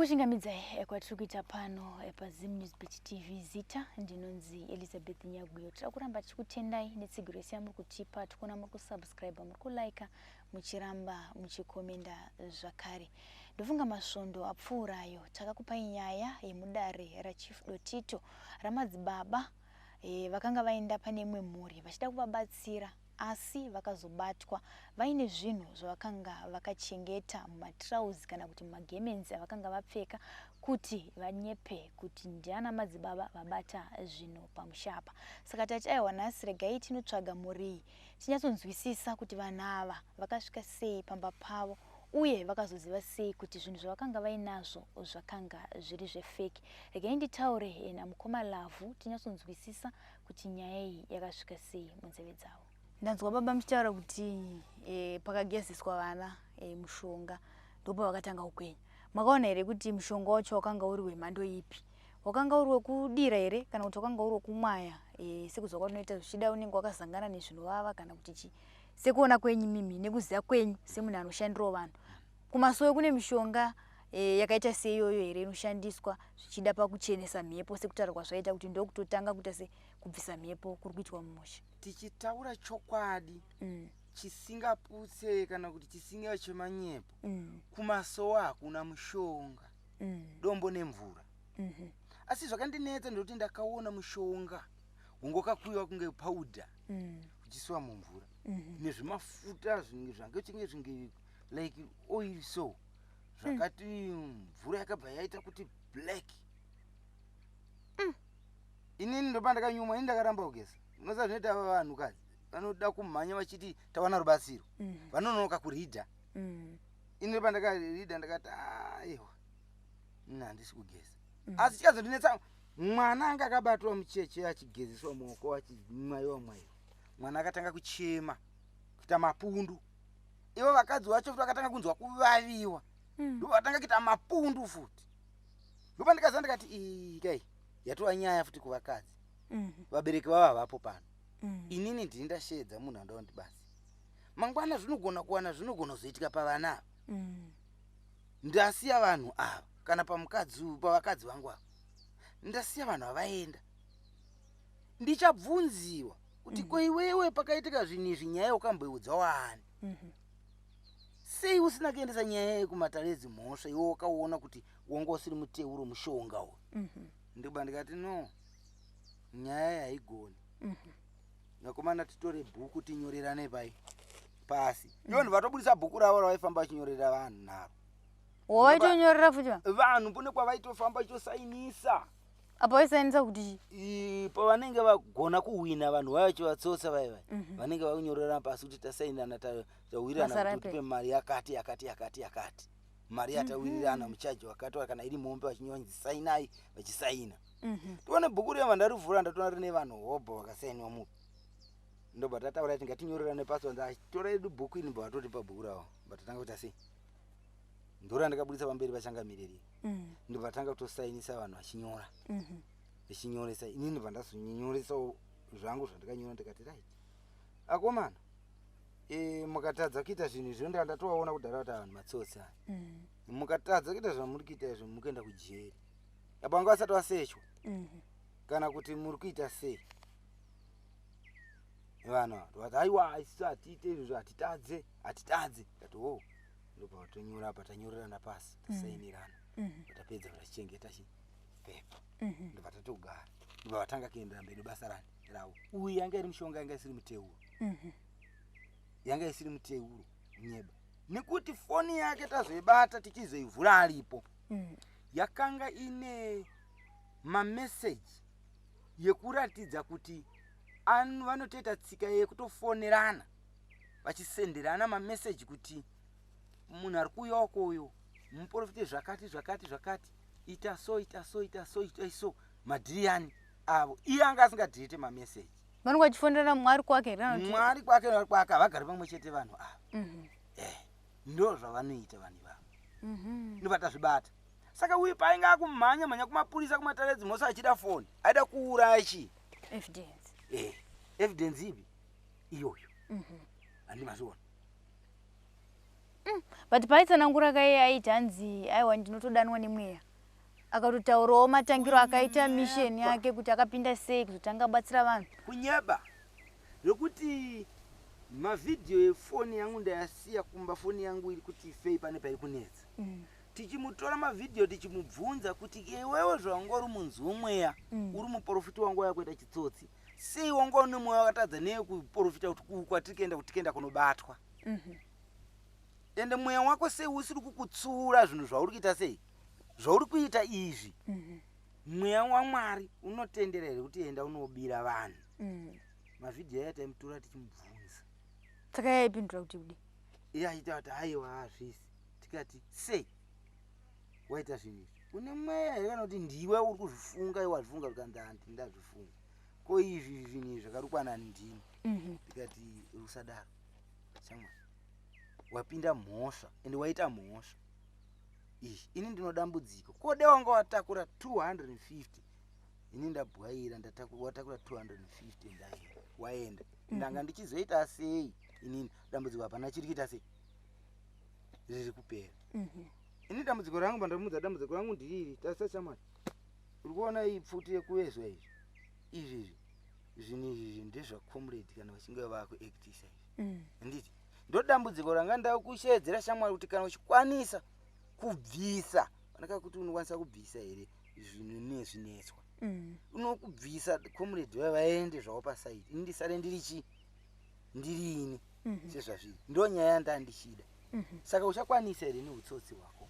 Kukuchingamidzai kwatiri kuita pano paZim News Beat TV. Zita ndinonzi Elizabeth Nyagwiyo. Tira kuramba tichikutendai netsigiro yese yamuri kutipa. Tikuona muri kusubscribe, muri kulike, muchiramba muchikomenda zvakare. Ndofunga masvondo apfuurayo takakupai nyaya yemudare raChief Dotito ramadzibaba vakanga vaenda pane imwe mhuri vachida kuvabatsira asi vakazobatwa vaine zvinhu zvavakanga vakachengeta mumatirauzi kana kuti mumagemenzi avakanga vapfeka kuti vanyepe kuti ndiana madzibaba vabata zvinhu pamusha apa. Saka tati aiwa, nhasi regai tinotsvaga mhuri iyi tinyatsonzwisisa kuti vanhu ava vakasvika sei pamba pavo uye vakazoziva sei kuti zvinhu zvavakanga vainazvo zvakanga zviri zvefeki. Regai nditaure namukoma Lavhu tinyatsonzwisisa kuti nyaya iyi yakasvika sei munzeve dzavo. Ndanzwa baba muchitaura kuti pakagezeswa vana mushonga ndopavakatanga kukwenya. Makaona here kuti mushonga wacho wakanga uri wemhando ipi? Wakanga uri wekudira here kana kuti wakanga uri wekumwaya sekuzwa kwatinoita zvichida unenge wakazangana nezvinovava kana kuti chii? Sekuona kwenyu mimi nekuziva kwenyu semunhu anoshandirawo vanhu, kumasowe kune mishonga yakaita seiyoyo here inoshandiswa zvichida pakuchenesa mhepo sekutaura kwazvaita kuti ndokutotanga kuita se kubvisa mhepo kuri kuitwa mumusha? Tichitaura chokwadi chisingaputse kana kuti chisinga chemanyepo, kumasowa hakuna mushonga, dombo nemvura. Asi zvakandinetsa ndekuti ndakaona mushonga ungokakuyiwa kunge powder uchisiwa mumvura nezvimafuta zvinge zvange chinge zvinge like oil, so zvakati mvura yakabva yaita kuti black. Inini ndopa ndakanyumwa, ini ndakaramba kugeza. Unoziva zvinoita vanhukadzi, vanoda kumhanya vachiti tawana rubatsiro, vanononoka kuridha. Ini ndopa ndakaridha, ndakati aiwa, ini handisi kugeza. Asi chikazondinetsa, mwana anga akabatwa mucheche achigezeswa maoko, achimwayiwa mwayiwa, mwana akatanga kuchema, kuita mapundu. Ivo vakadzi vacho futi vakatanga kunzwa kuvaviwa, ndo vatanga kuita mapundu futi. Ndopa ndikaziva, ndikati iyi kai yatova nyaya futi kuvakadzi. Vabereki vava havapo pano. Inini ndini ndashedza munhu anoda kundibatsira. Mangwana zvinogona kuwana, zvinogona kuzoitika pavana ava. Ndasiya vanhu ava kana pamukadzi uyu, pavakadzi vangu ava, ndasiya vanhu avaenda, ndichabvunziwa kuti ko iwewe pakaitika zvinhu izvi, nyaya ukamboiudza wani? Sei usina kuendesa nyaya yekumatare edzimhosva iwe wakaona kuti wanga usiri muteuro mushonga uyu? Ndoba ndikati no, nyaya haigoni. Vakomana, titore bhuku tinyorerane pai pasi. Ivo vanhu vatobudisa bhuku ravo ravaifamba vachinyorera vanhu naro. Waitonyorera futi vanhu kune kwavaitofamba vachitosainisa. Apa waisainisa kuti? Pavanenge vagona kuhwina vanhu vaya vachivatsotsa vai vai, vanenge vakunyorerana pasi kuti tasainana, tawirirana Basa kuti rape. utipe mari yakati yakati yakati yakati, mari yatawirirana, muchaji wakati, kana iri mombe vachinyora, sainai, vachisaina. Tione bhuku riya, ndarivhura, ndatoona rine vanhu hobho vakasainiwa mupi. Ndobva tataura kuti ngatinyorerane pasi. Vanzi tora edu bhuku ini, bva vatotipa bhuku ravo, bva tatanga kuita sei, ndora ndakabudisa pamberi pachangamiriri. Ndobva tanga kutosainisa vanhu vachinyora, vachinyoresa. Inini ndobva ndazonyoresawo zvangu zvandakanyora. Ndikati right akomana, mukatadza kuita zvinhu izvo, ndatovaona kudhara kuti vanhu matsotsi aya. Mukatadza kuita zvamuri kuita izvo, mukuenda kujeri. Apa vanga vasati vasechwa kana kuti muri kuita sei vanhu ava. Vati aiwa, isisu hatiite izvozvo, hatitadze, hatitadze. Ndati o, ndobva vatonyora apa, tanyorerana pasi, tasainirana. Tapedza, tachichengeta chipepa, ndobva tatogara, ndobva vatanga kuendera mberi basa rani ravo. Uyu yanga iri mishonga, yanga isiri muteuro, yanga isiri muteuro nyeba, nekuti foni yake tazoibata tichizoivhura aripo, yakanga ine mameseji yekuratidza kuti vanotoita tsika yekutofonerana vachisenderana mameseji kuti munhu ari kuuya ukoyo muprofite zvakati zvakati zvakati, ita so, ita so, ita so, ita so, madhiriyani avo. Iye anga asingadhirite mameseji. Vanenge vachifonerana mwari kwake here kana kuti? Mwari kwake, mwari kwake, havagari pamwe chete vanhu ava. Ndo zvavanoita vanhu ivavo. Ndobva tazvibata. Saka uyu painge akumhanya mhanya kumapurisa, kumatare edzimhosva achida foni, aida kuuraya chii? Evidence. Evidence ipi iyoyo? Handi mazviona. But paitsanangura kaiye aiti hanzi aiwa ndinotodanwa nemweya. Akatotaurawo matangiro akaita mission yake kuti akapinda sei kuzotanga abatsira vanhu. Kunyeba zvekuti mavhidhiyo efoni yangu ndayasiya kumba, foni yangu iri kuti ifei pane pairi kunetsa. Tichimutora mavhidhiyo tichimubvunza kuti iwewe zvawanga uri munzi womweya, uri muprofiti wanga wauya kuita chitsotsi, sei wanga une mweya wakatadza nei kuprofita kuti uku kwatiri kuenda kuti tikuenda kunobatwa? Ende mweya wako sei usiri kukutsiura zvinhu zvauri kuita sei? Zvauri kuita izvi, mweya waMwari unotendera here kuti enda unobira vanhu? Mavhidhiyo aya taimutora tichimubvunza. Saka yaipindura kuti kudii? Iye achiita kuti aiwa hazvisi. Tikati sei waita zvinhu izvi? Une mweya here kana kuti ndiwe uri kuzvifunga iwe wazvifunga? Zvikanzi handi ndazvifunga. Ko izvi zvinhu izvi zvakarukwa nani ndini? Tikati usadaro shamwari, wapinda mhosva ende waita mhosva iyi. Ini ndino dambudziko kode wanga watakura 250, ini ndabwaira watakura 250 ndaenda waenda. Ndanga ndichizoita sei inini? Dambudziko hapana chiri kuita sei riri kupera. Ini dambudziko rangu pandamudza dambudziko rangu ndiriri tarisa shamwari, uri kuona iyi pfuti yekuvezwa izvi izvi izvi zvinhu izvi ndezvacomrade kana vachinge vakuactisa izvi. Handiti ndo dambudziko ranga ndakushedzera shamwari kuti kana uchikwanisa kubvisa panaka kuti unokwanisa kubvisa here zvinhu nezvinetswa? Unokubvisa comrade vaya vaende zvavo paside, ini ndisare ndiri chii, ndirini sezvazviri. Ndo nyaya yanda ndichida. Saka uchakwanisa here neutsotsi hwako?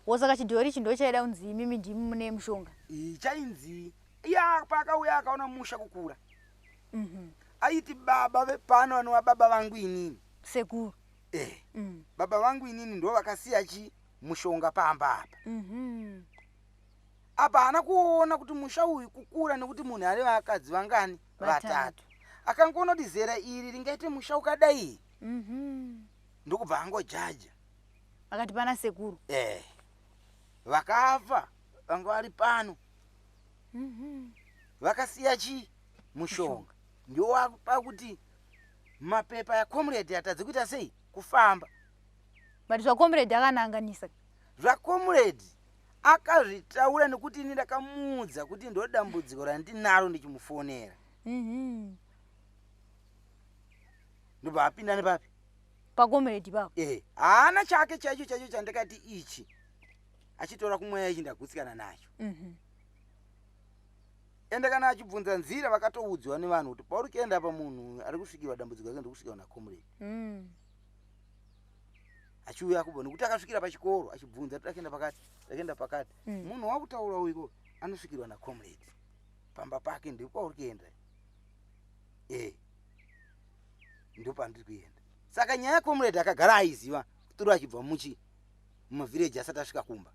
Wo saka chidhori ichi ndo chaida kunzi imimi ndimi mune mushonga? Chainzi iye paakauya akaona musha kukura, aiti baba vepano vanova baba vangu inini. Sekuru. Eh. Baba vangu inini ndo vakasiya chi mushonga pamba apa. Apa haana kuona kuti musha uyu kukura nekuti munhu ane vakadzi vangani? Vatatu. Akangoona kuti zera iri ringaite musha ukadai, ndokubva angojaja. Akati pana sekuru. Eh, vakafa vanga vari pano, vakasiya chi mushonga, ndio wapa kuti mapepa yacomrade atadze kuita sei kufamba. But zvacomrade akananganisa. Zvacomrade akazvitaura nekuti ini ndakamuudza kuti ndo dambudziko randinaro ndichimufonera. Ndobva apinda nepapi? Pacomrade ipapo. Eh, haana chake chaicho chaicho chandakati ichi achitora kumweya ichi ndagutsikana nacho. Ende kana achibvunza nzira vakatoudzwa nevanhu kuti pauri kuenda pa munhu ari kusvikirwa dambudziko rake ndokusvikirwa nacomrade. Achiuya kubva nekuti akasvikira pachikoro achibvunza takaenda pakati takaenda pakati. Munhu wakutaura uiko anosvikirwa nacomrade pamba pake, ndikwauri kuenda, eh, ndopandiri kuenda. Saka nyaya yacomrade akagara aiziva turu achibva muchi mumavhireji asati asvika kumba.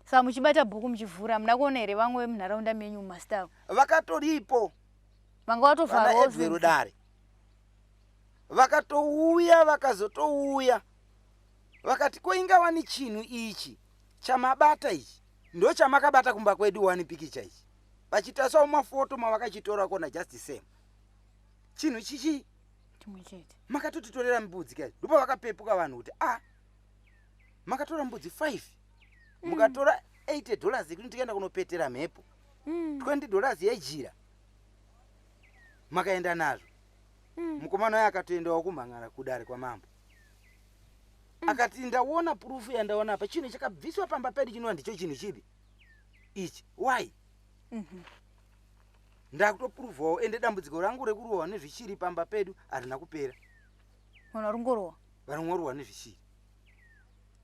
Saka muchibata bhuku muchivhura muna kuona here vamwe vemunharaunda menyu mumasitavo? Vakatoripo. Vanga vatovharwawo? Edwero dare vakatouya, vakazotouya vakati ko ingawani chinhu ichi chamabata ichi ndo chamakabata kumba kwedu wani pikicha ichi vachitasawo mafoto mavakachitora kona just same chinhu chichi chimwe chete. Makatotitorera mbudzi kai. Ndipo vakapepuka vanhu kuti a makatora mbudzi 5, mukatora $80 yekuti tikaenda kunopetera mhepo, $20 yejira makaenda nazvo. Mukomana uyo akatoendawo kumhan'ara kudare kwamambo akati ndaona proof yandaona apa, chinhu chakabviswa pamba pedu chinova ndicho chinhu chipi ichi, why ndakutopuruvhawo? Ende dambudziko rangu rekurohwa nezvichiri pamba pedu harina kupera. Munhu ari kungorohwa. Vanongorohwa nezvichiri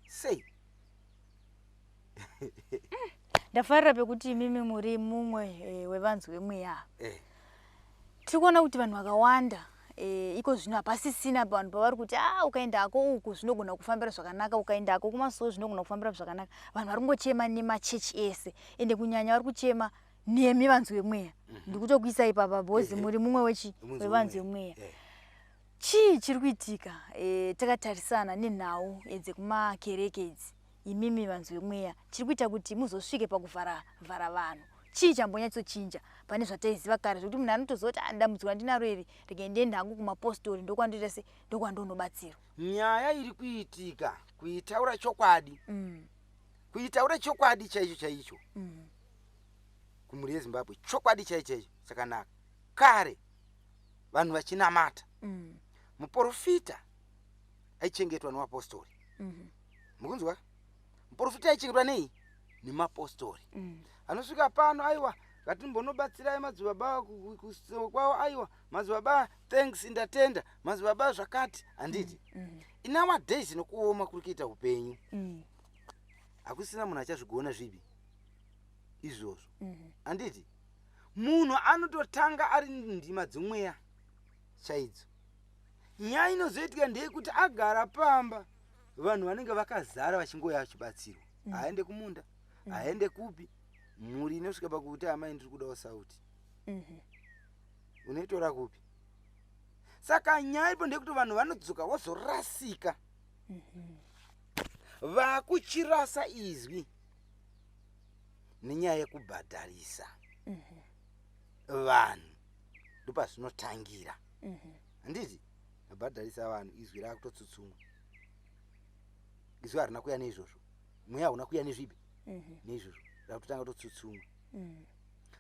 sei? Ndafarira pekuti imimi muri mumwe wevanzi wemweya. Eh. Tiri kuona kuti vanhu vakawanda iko zvino hapasisina vanhu pavari kuti a ukaendako uku zvinogona kufambira zvakanaka, ukaendako kumasowe zvinogona kufambira zvakanaka. Vanhu vari kungochema nemachechi ese, ende kunyanya vari kuchema nemi vanzi wemweya. Ndikutokuisa ipapa because muri mumwe wechi Munzi wevanzi wemweya. Wemweya. Chii chiri kuitika takatarisana nenhau dzekumakereke idzi? Imimi vanzi wemweya, chiri kuita kuti muzosvike pakuvhara vhara vanhu chii? Chambonyatsochinja. Pane zvataiziva kare zvekuti munhu anotoziva kuti, "Ah, dambudziko randinaro iri, rege ndiende hangu kumapostori, ndokwandoita se ndokwandonobatsirwa." Nyaya iri kuitika, kuitaura chokwadi, kuitaura chokwadi chaicho chaicho kumhuri yeZimbabwe, chokwadi chaicho chaicho chakanaka, kare vanhu vachinamata, muprofita aichengetwa nemapostori. Mukunzwa? Muprofita aichengetwa nei? Nemapostori. Anosvika pano, "Aiwa, ngatimbonobatsirai madzibaba kwavo." "Aiwa madzibaba, thanks, ndatenda madzibaba," zvakati, handiti? In our days, nokuoma kuri kuita upenyu, hakusina munhu achazvigona zvipi izvozvo, handiti? Munhu anototanga ari ndima dzomweya chaidzo. Nyaya inozoitika ndeyekuti agara pamba, vanhu vanenge vakazara vachingoya vachibatsirwa. Haende kumunda, haende kupi. Mhuri inosvika pakuti, "Amai, ndiri kudawo sauti." Unoitora kupi? Saka nyaya ipo ndeyekuti vanhu vanodzoka vozorasika, vakuchirasa izwi nenyaya yekubhadharisa vanhu. Ndopazvinotangira, handiti? Abhadharisa vanhu, izwi raakutotsutsumwa. Izwi harina kuya neizvozvo, mweya hauna kuya nezvipi, neizvozvo. Rakutotanga kutotsutsumwa,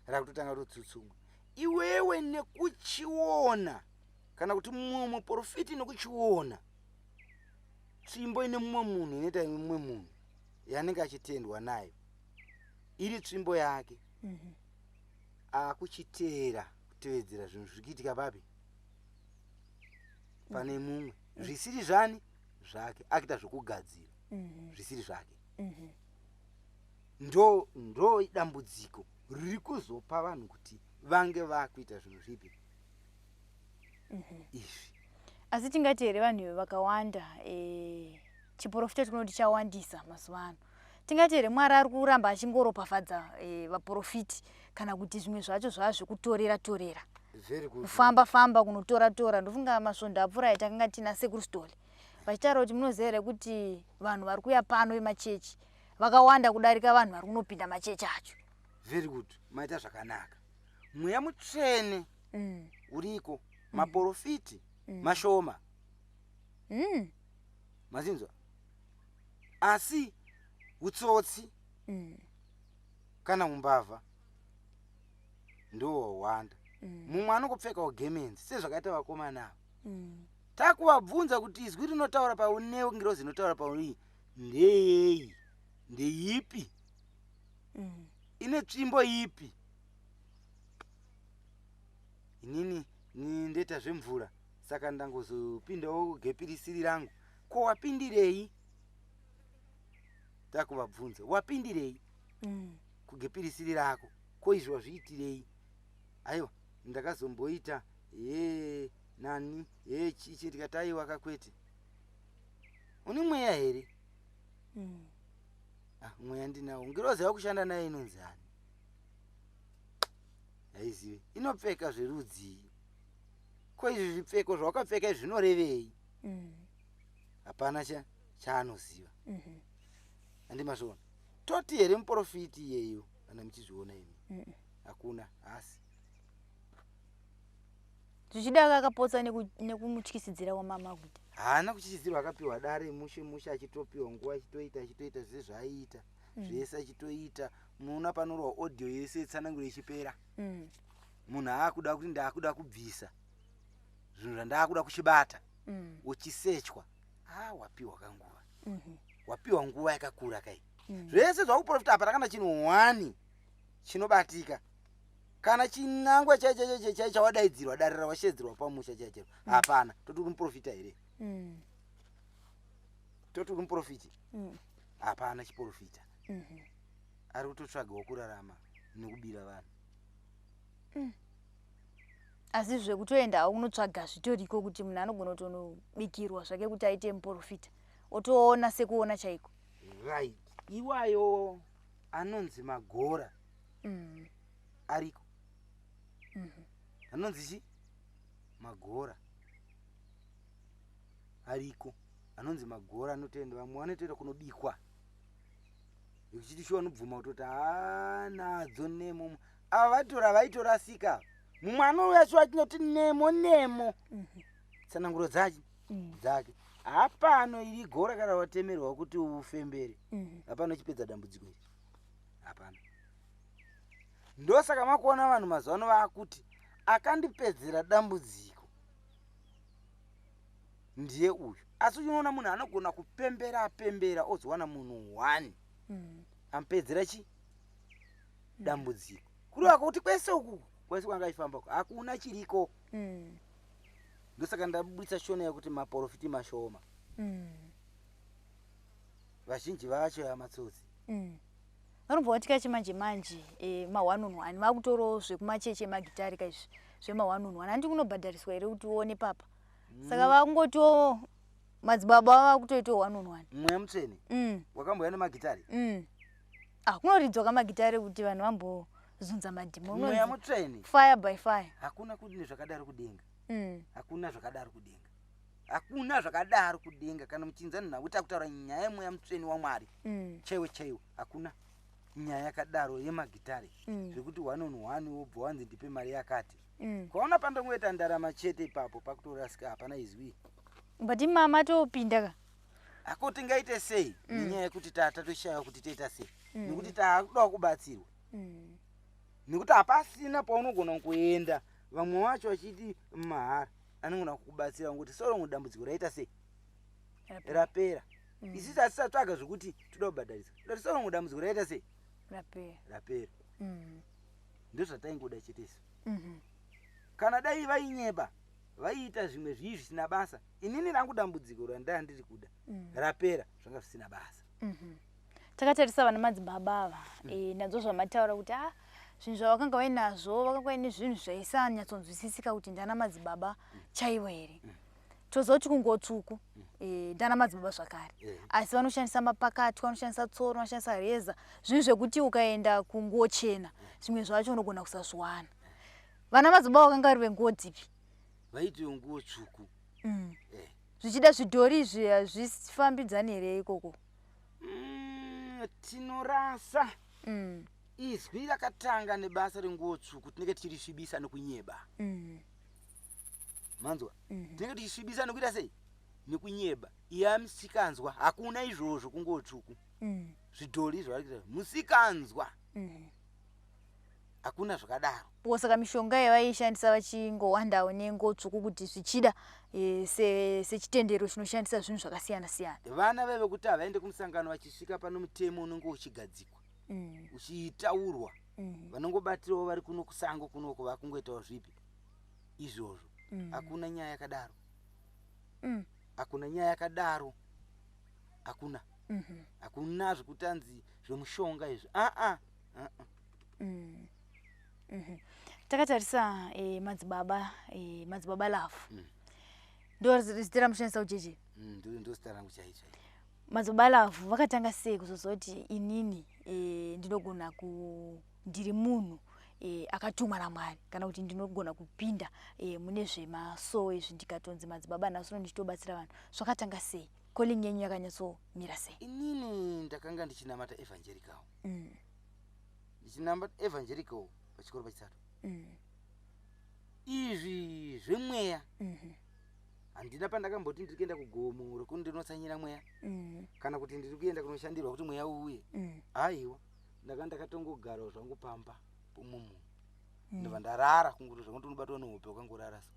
rakutotanga kutotsutsumwa. Iwewe nekuchiona, kana kuti mumwe muprofiti nekuchiona tsvimbo ine mumwe munhu, inoita mumwe munhu yanenge achitendwa nayo, iri tsvimbo yake, akuchiteera kutevedzera zvinhu zviri kuitika papi, pane mumwe, zvisiri zvani zvake, akuita zvokugadzira zvisiri zvake. Ndo dambudziko riri kuzopa vanhu kuti vange vakuita zvinhu zvipi izvi. Asi tingati here vanhu vakawanda, chiprofita tinoti chawandisa mazuva ano, tingati here Mwari ari kuramba achingoropafadza vaprofiti, kana kuti zvimwe zvacho zvava zvekutorera torera, Very good. kufamba famba kunotora tora? Ndofunga masvondo apfuura takanga tina Sekuru Story vachitaura kuti, munoziva here kuti vanhu vari kuuya pano vemachechi vakawanda kudarika vanhu vari kunopinda machechi acho? Very good, maita zvakanaka. Mweya Mutsvene uriko, maprofiti mashoma. Mazinzwa? Asi utsotsi kana umbavha ndo hwawanda. Mumwe anongopfekawo gemenzi sezvakaita vakomana ava. Takuvabvunza kuti izwi rinotaura paunewo, ngirozi inotaura pauri ndeyei, ndeipi, ine tsvimbo ipi? Inini ni ndoita zvemvura, saka ndangozopindawo gepirisiri rangu. Ko wapindirei? Takuvabvunza, wapindirei kugepirisiri rako? Ko izvi wazviitirei? Aiwa, ndakazomboita ye nani ye chichi. Ndikati, aiwa kakwete, une mweya here? Ah, mweya ndinawo. Ngirozi yakushanda nayo inonzi ani? Haizivi. Inopfeka zverudzii? Ko izvi zvipfeko zvawakapfeka izvi zvinorevei? Hapana chaanoziva. Handimazviona? Toti here muprofiti iyeyo, kana muchizviona imi? Hakuna, hasi. Zvichida akapotsa nekumutyisidzira kwamama kuita. Haana kuchichidzirwa, akapiwa dare mushe mushe, achitopiwa nguva, achitoita, achitoita zvese zvaaiita, zvese achitoita. Munoona panorwa audio yese, tsananguro ichipera, munhu aakuda kuti ndaakuda kubvisa zvinhu zvandaakuda kuchibata, uchisechwa. A, wapiwa kanguva, wapiwa nguva yakakura kai. Zvese zvakuprofita hapana kana chinhu one chinobatika, kana chinangwa chaicho chaicho chai chawadaidzirwa, dare rawashedzerwa pamusha chaicho hapana. Toti uri muprofita here? Toti uri muprofiti? Hapana chiprofita. Ari kutotsvagawo kurarama nekubira vanhu. Asi zvekutoendawo kunotsvaga zvitoriko, kuti munhu anogona kutonobikirwa zvake kuti aite muprofita, otoona sekuona chaiko. Right, iwayo anonzi magora. Ariko anonzi chi magora, ariko anonzi magora anotoenda. Vamwe vanotoenda kunobikwa, zvichiti shuwa anobvuma kutoti haanadzo nemo. Ava vatora vaitorasika. Mumwe anouya shuwa achinoti nemo nemo. Tsananguro dzachi dzake. Hapano iri gora kana watemerwa kuti ufembere. Hapano chipedza dambudziko iri. Hapana. Ndosaka makuona vanhu mazuva ano vakuti akandipedzera dambudziko ndiye uyu. Asi unoona munhu anogona kupembera apembera ozowana munhu one amupedzera chi dambudziko. Kureva kuti kwese uku kwese kwanga aifamba uku hakuna chiriko. Ndosaka ndabudisa shona yekuti maporofiti mashoma. Vazhinji vacho yamatsotsi. Vanobva vatika chimanje manje ma one on one vakutorawo zvekumachechi emagitari kaizvi zvema one on one. Handi kunobhadhariswa here kuti uone papa? Saka vakungotiwo madzibaba vakutoitawo one on one. Mweya mutsvene wakambouya nemagitari? Ah, kunoridzwa kamagitari kuti vanhu vambozunza madhimoni. Mweya mutsvene. Fire by fire. Hakuna kune zvakadaro kudenga. Hakuna zvakadaro kudenga. Hakuna zvakadaro kudenga. Kana muchinzana nhau takutaura nyaya yemweya mutsvene waMwari. Chaiwo chaiwo hakuna nyaya yakadaro yemagitare. Zvekuti one on one wobva wanzi ndipe mari yakati. Kwaona pandongoita ndarama chete ipapo pakutorasika hapana izwi. But mama topinda ka. Ako tingaite sei nenyaya yekuti tatoshaya kuti toita sei. Nekuti takuda kubatsirwa. Nekuti hapasina paunogona kuenda vamwe vacho vachiti mahara anogona kukubatsira ngokuti soro dambudziko raita sei rapera. Isusu hatisatsvaga zvekuti toda kubhadharisa. Toda kuti soro dambudziko raita sei rapera. Ndozvataingoda chete isu. Kana dai vainyeba vaiita zvimwe zvii zvisina basa. Inini rangu dambudziko randaa ndiri kuda rapera zvanga zvisina basa. Takatarisa vana madzibaba ava nadzo zvamataura kuti zvinhu zvavakanga vainazvo vakanga vaine zvinhu zvaisanyatsonzwisisika kuti ndana madzibaba chaivo here. Toziva kuti kunguo tsvuku ndana madzibaba zvakare. Asi vanoshandisa mapakatwa, vanoshandisa tsoro, vanoshandisa reza, zvinhu zvekuti ukaenda kunguo chena zvimwe zvacho unogona kusazviwana. Vana madzibaba vakanga vari venguo dzipi? Vaitiwo nguo tsvuku. Zvichida zvidhori izvi hazvifambidzani here ikoko? Tinorasa. Izwi rakatanga nebasa renguo tsvuku tinenge tichirisvibisa nekunyeba. Manzwa? Tinenge tichisvibisa nekuita sei? Nekunyeba. Iya musikanzwa hakuna izvozvo kunguo tsvuku. Zvidhori izvo vari kuita musikanzwa. Hakuna zvakadaro. Saka mishonga yavaishandisa vachingowandawo nenguo tsvuku kuti zvichida sechitendero chinoshandisa zvinhu zvakasiyana siyana. Vana vaive kuti havaende kumusangano vachisvika pano mutemo unenge uchigadzikwa. Uchitaurwa. Vanongobatirawo vari kuno kusango kunoko vakungoitawo zvipi izvozvo. Hakuna nyaya yakadaro. Hakuna nyaya yakadaro. Hakuna. Hakuna zvekutanzi zvemushonga izvi. Takatarisa madzibaba madzibaba Love. Ndo zita ramushandisa kuchechi? Ndo zita rangu chaicho. Madzibaba Love vakatanga sei kuzozoti inini ndinogona ndiri munhu akatumwa naMwari kana kuti ndinogona kupinda mune zvemasowe izvi ndikatonzi madzibaba nhasi uno ndichitobatsira vanhu. Zvakatanga sei? Calling yenyu yakanyatsomira sei? Inini ndakanga ndichinamata evangelical. Ndichinamata evangelical pachikoro pachitatu. Izvi zvemweya handina pandakamboti ndiri kuenda kugomo rekuti ndinotsanyira mweya kana kuti ndiri kuenda kunoshandirwa kuti mweya uuye. Aiwa, ndanga ndakatongogarawo zvangu pamba pomumwe munhu. Ndobva ndarara kungoti zvangu ndinobatwa nehope wakangorara so.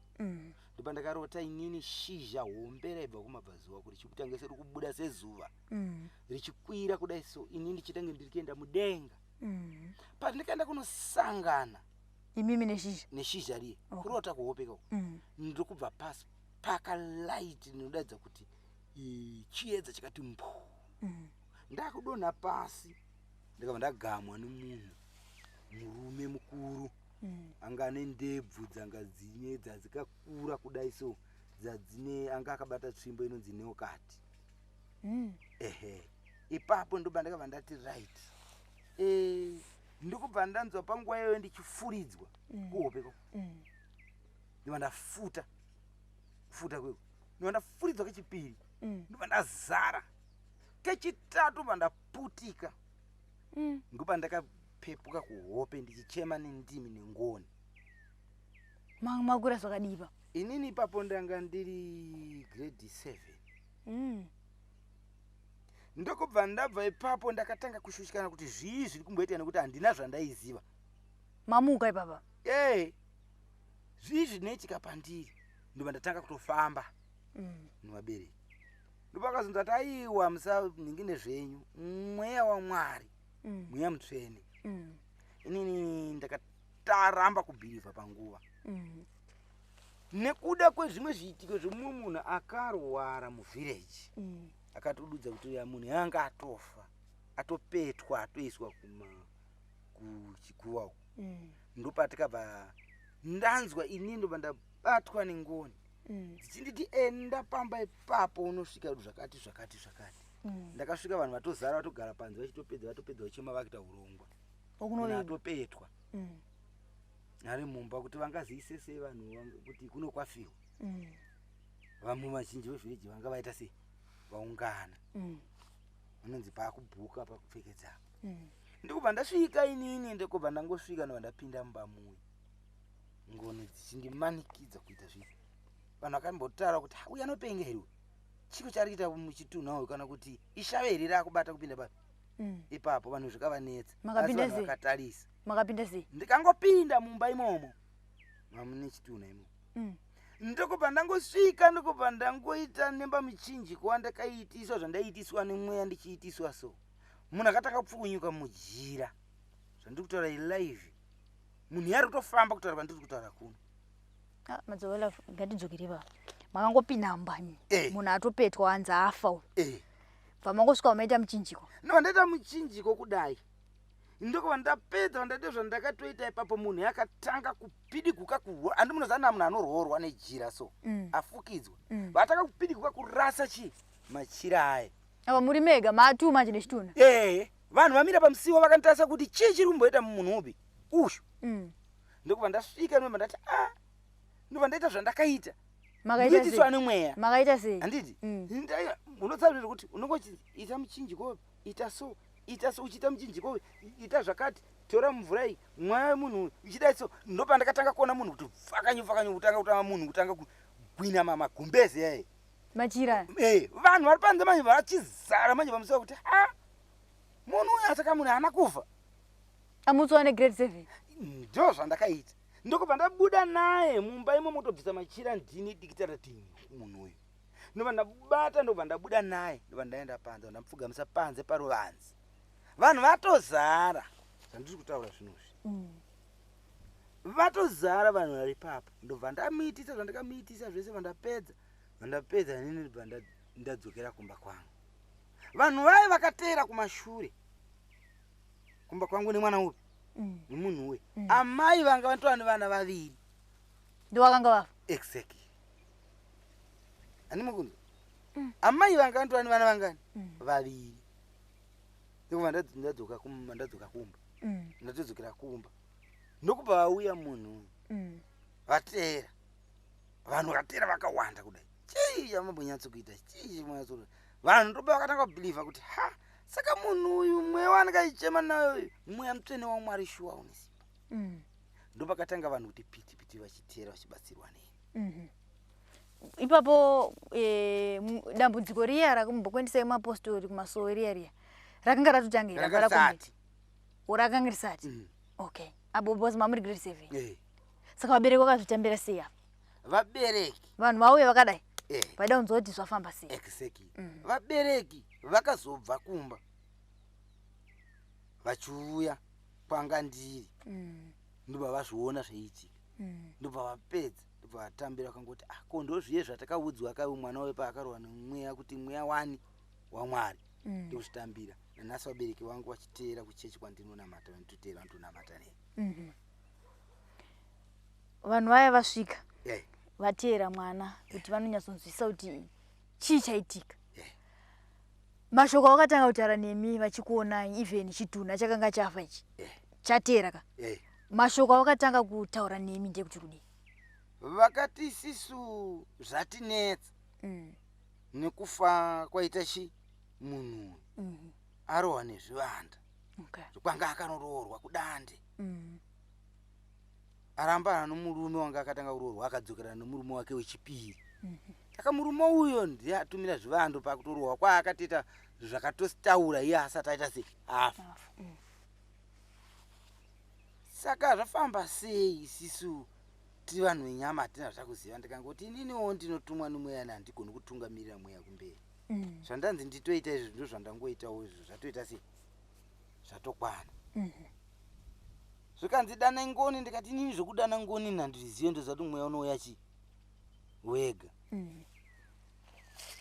Ndobva ndakarota inini shizha hombe raibva kumabvazuva kuti chikutange seri kubuda sezuva. Richikwira kudai so inini ndichitange ndiri kuenda mudenga. Pandikaenda kunosangana imimi neshizha neshizha riye kurota kuhope ikoko. Ndiri kubva pasi pakalight rinodaidza kuti chiedza chakati mbu. Ndakudonha pasi ndikabva ndagamwa nemunhu murume mukuru anga ane ndebvu dzanga dzine dzadzikakura kudai so dzadzine anga akabata tsvimbo inonzi neokati. Ehe, ipapo ndobva ndakabva ndati right. Ndikubva ndanzwa panguva iyoyo ndichifuridzwa kuhope ikoko. Ndobva ndafuta kufuta kweko. Ndobva ndafuridzwa kechipiri. Ndobva ndazara. Kechitatu ndobva ndaputika. Ndobva ndaka Ndakapepuka kuhope ndichichema nendimi nengoni. Makura zvakadii ipapo? Inini ipapo ndanga ndiri grade 7. Ndokubva ndabva ipapo ndakatanga kushushikana kuti zvii zviri kumboitika nekuti handina zvandaiziva. Mamuka ipapa? Ee, zvii zvinoitika pandiri? Ndobva ndatanga kutofamba nevabereki. Ndopakazonzi ati aiwa, musanhingi nezvenyu, mweya waMwari, mweya mutsvene. Inini ndakataramba kubhilivha panguva nekuda kwezvimwe zviitiko zvemumwe munhu akarwara muvhireji, akatodudza kuti uya munhu yanga atofa, atopetwa, atoiswa kuma kuchikuva uku. Ndopatikabva ndanzwa inini, ndobva ndabatwa nengoni dzichinditi enda pamba ipapo unosvika zvakati zvakati zvakati. Ndakasvika vanhu vatozara, vatogara panze, vachitopedza, vatopedza vachema, vakuita urongwa. Okunovigwa. Atopetwa ari mumba kuti vangaziise sei vanhu kuti kuno kwafiwa. Vamwe vazhinji vevhireji vanga vaita sei, vaungana, vanonzi paakubhuka pakupfekedza. Ndikubva ndasvika inini, ndikubva ndangosvika, ndobva ndapinda mumba muya, ngoni dzichindimanikidza kuita zvinhu. Vanhu vakambotaura kuti, "Ha, uyu anopenga here uyu? Chiko chaari kuita muchitunha uyu? Kana kuti ishave here raakubata kupinda papi?" Ipapo vanhu zvikavanetsa. Makapinda Asi vanhu sei? vakatarisa. Makapinda sei? Ndikangopinda mumba imomo mamune chitunha imomo, ndokubva ndangosvika, ndokubva ndangoita nemba muchinjiko wandakaitiswa zvandaiitiswa nemweya. Ndichiitiswa so, munhu akatanga kupfukunyuka mujira. Zvandiri kutaura ilive, munhu yari kutofamba kutaura kwandiri kutaura kuno. Ah, Madzobaba, ngatidzokere ipapo. Makangopinda mumba imi, munhu atopetwa, anzi afa uyu. Bva mangosvika maita muchinjiko? Ndobva ndaita muchinjiko kudai, ndokubva ndapedza, ndaita zvandakatoita ipapo. Munhu yakatanga kupidiguka kuhwa, handi munozana munhu anororwa nejira so, afukidzwa. Vatanga kupidiguka kurasa chii, machira aya. Apa muri mega matu manje nechitunha? Ee, vanhu vamira pamusiwo vakanditarisa kuti chii chiri kumboita munhu upi ushu. Ndokubva ndasvika, ndobva ndati a, ndobva ndaita zvandakaita. Makaita Ndikuitiswa sei? nemweya. Makaita sei? Handiti unotsaurira kuti unongoti ita muchinjiko, ita so, ita so, uchiita muchinjiko, ita zvakati, tora mvura iyi, mweya wemunhu uyu uchidai so. Ndopandakatanga kuona munhu kuti pfakanyu pfakanyu, kutanga kutanga munhu kutanga kugwina magumbezi yaye. Machira. Eh, vanhu vari panze manje vachizara manje pamusiwo kuti a, munhu uyu asaka munhu haana kufa. Amutswa negrade 7? Ndo zvandakaita. Ndokubva ndabuda naye mumba imomo, kutobvisa machira ndini, dikita rati munhu uyu. Ndobva ndabata, ndobva ndabuda naye, ndobva ndaenda panze, ndamupfugamisa panze paruvanze, vanhu vatozara. Zvandiri kutaura zvinozvi, vatozara vanhu vari ipapo. Ndobva ndamuitisa zvandakamuitisa zvese, vandapedza, vandapedza inini, ndobva ndadzokera kumba kwangu. Vanhu vaye vakateera kumashure kumba kwangu nemwana upi, nemunhu uyu. Amai vanga vatova nevana vaviri. Ndowakanga vafa? Exactly, handimo kunzwa. Amai vanga vatova nevana vangani? Vaviri. Ndokubva ndadzoka kumba, ndadzoka kumba, ndatodzokera kumba, ndokubva vauya munhu uyu. Vateera, vanhu vakateera vakawanda kudai. Chii chamambonyatsokuita? Chii chamanyatsokuita? Vanhu ndopa vakatanga kubhilivha kuti ha, saka munhu uyu mweya waanenge achichema nayo uyu mweya mutsvene waMwari shuwa une simba. Ndopakatanga vanhu kuti piti piti vachiteera, vachibatsirwa neni. Ipapo dambudziko riya rakumbokuendesai mapostori kumasowe riya riya rakanga ratotanga here? Ranga risati. O, rakanga risati? Mm. Okay, apo because mamuri grade 7? Eh. Saka vabereki vakazvitambira sei apa? Vabereki Vanhu vauya vakadai, vaida kunzwa kuti zvafamba sei. Exactly. Vabereki vakazobva kumba vachiuya kwanga ndiri, ndobva vazviona zveiitika. Ndobva vapedza, ndobva vatambira, vakangoti, ah, ko ndozviye zvatakaudzwa kaiwe mwana wepa akarohwa nemweya, kuti mweya wani waMwari. Ndokuzvitambira. Nanhasi vabereki vangu vachiteera kuchechi kwandinonamata, vanitoteera, vanotonamata nei. Vanhu vaya vasvika, vateera mwana kuti vanonyatsonzwisisa kuti chii chaitika. Mashoko avakatanga kutaura nemi vachikuonai, even chitunha chakanga chafa ichi chateera ka, mashoko avakatanga kutaura nemi ndekuti kudii? Vakati isisu zvatinetsa nekufa kwaita chi munhu uyu, arohwa nezvivanda. Okay. Kwanga akanoroorwa kuDande. Arambana nomurume wanga akatanga kuroorwa, akadzokerana nomurume wake wechipiri. Saka murume uyo ndiye atumira zvivando pakutorohwa kwaakatoita zvakatotaura iye asati aita sei, afa. Afa. Saka zvafamba sei? Isisu tiri vanhu venyama, hatina zvakuziva. Ndikangoti ininiwo ndinotumwa nomweya, handigoni kutungamirira mweya kumberi. Zvandanzi nditoita izvi, ndo zvandangoitawo izvo, zvatoita sei, zvatokwana. Zvikanzi dana ngoni, ndikati inini zvokudana ngoni handizvizive, ndozati mweya unouya chi wega.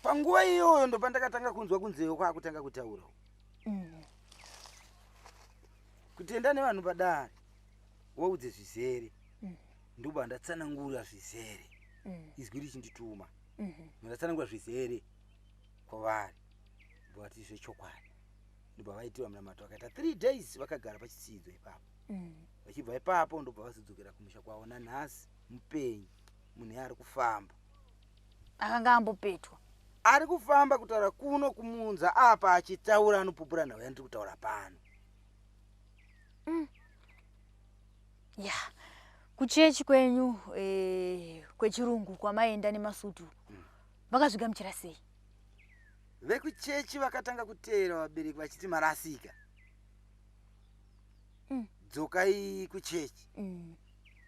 Panguva iyoyo ndopandakatanga kunzwa kunzeyo kwaakutanga kutaura kuti enda nevanhu padare waudze zvizere. Ndobva ndatsanangura zvizere, izwi richindituma. Ndatsanangura zvizere kwavari, vati zvechokwadi. Ndobva vaitirwa munamato, vakaita 3 days vakagara pachitsidzo ipapo. Vachibva ipapo ndobva vazodzokera kumusha kwavo. Nanhasi mupenyu, munhu ari kufamba. Akanga ambopetwa. Ari kufamba. Kutaura kuno kumunza apa achitaura, anopupura nhau yandiri kutaura pano. Ya, kuchechi kwenyu kwechirungu kwamaenda nemasutu, vakazvigamuchira sei? Vekuchechi vakatanga kuteera vabereki vachiti marasika, dzokai kuchechi,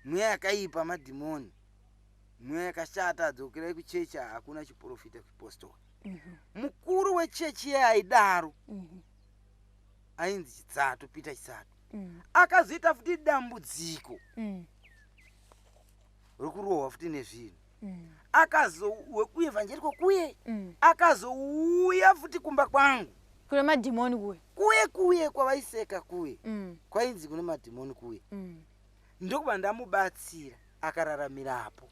mweya yakaipa, madhimoni, mweya yakashata, dzokerai kuchechi, hakuna chiprofita kuchipostori. Mukuru wechechi iye aidaro ainzi Chitsato, Peter Chitsato. Akazoita futi dambudziko rokurohwa futi nezvinhu. Akazo wekuevhangeriko kuye, akazouya futi kumba kwangu. Kune madhimoni kuye. Kuye kuye kwavaiseka kuye, kwainzi kune madhimoni kuye. Ndokubva ndamubatsira, akararamirapo,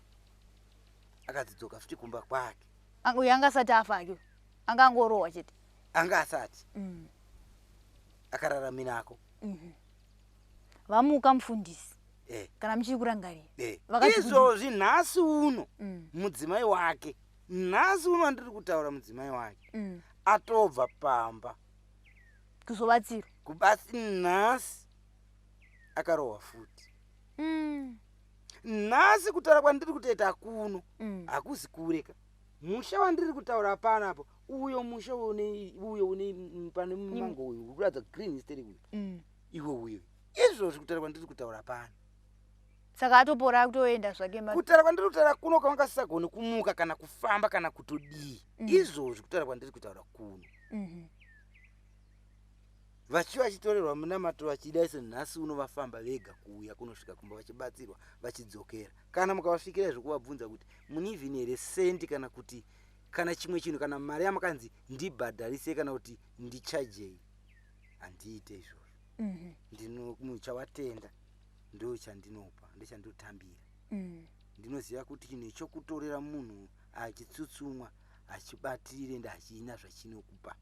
akadzidzoka futi kumba kwake. Uyu anga asati afa ake, anga angorohwa chete. Anga asati. Akararamirako. Vamuka mufundisi, kana muchiri kurangarira, Vakati Izvozvi nhasi uno, mudzimai wake nhasi uno andiri kutaura, mudzimai wake atobva pamba. Kuzobatsirwa. Kubasi nhasi akarohwa futi. Nhasi kutaura kwandiri kutoita kuno, hakuzi kureka musha wandiri kutaura panapo, uyo musha une uyo une pane mumango uyu uri kuratidza green hysteric uyu, iwe uyo, izvozvi kutaura kwandiri kutaura pano. Saka atopora, akutoenda zvake Kutaura kwandiri kutaura kuno, kwanga kumuka kana kufamba kana kutodii. Izvozvi kutaura kwandiri kutaura kuno, vachiva vachitorerwa munamato vachida iso, nhasi uno vafamba vega kuuya kunosvika kumba, vachibatsirwa, vachidzokera. Kana mukavasvikira zvekuvabvunza kuti mune even here sendi kana kuti kana chimwe chinhu kana mari yamakanzi ndibhadharise kana kuti ndichajei, handiite izvozvo. Ndino chavtenda ndo chandinopa, ndochandinotambira. Ndinoziva kuti chinhu chokutorera munhu achitsutsumwa hachibatire ende hachina zvachinokupa,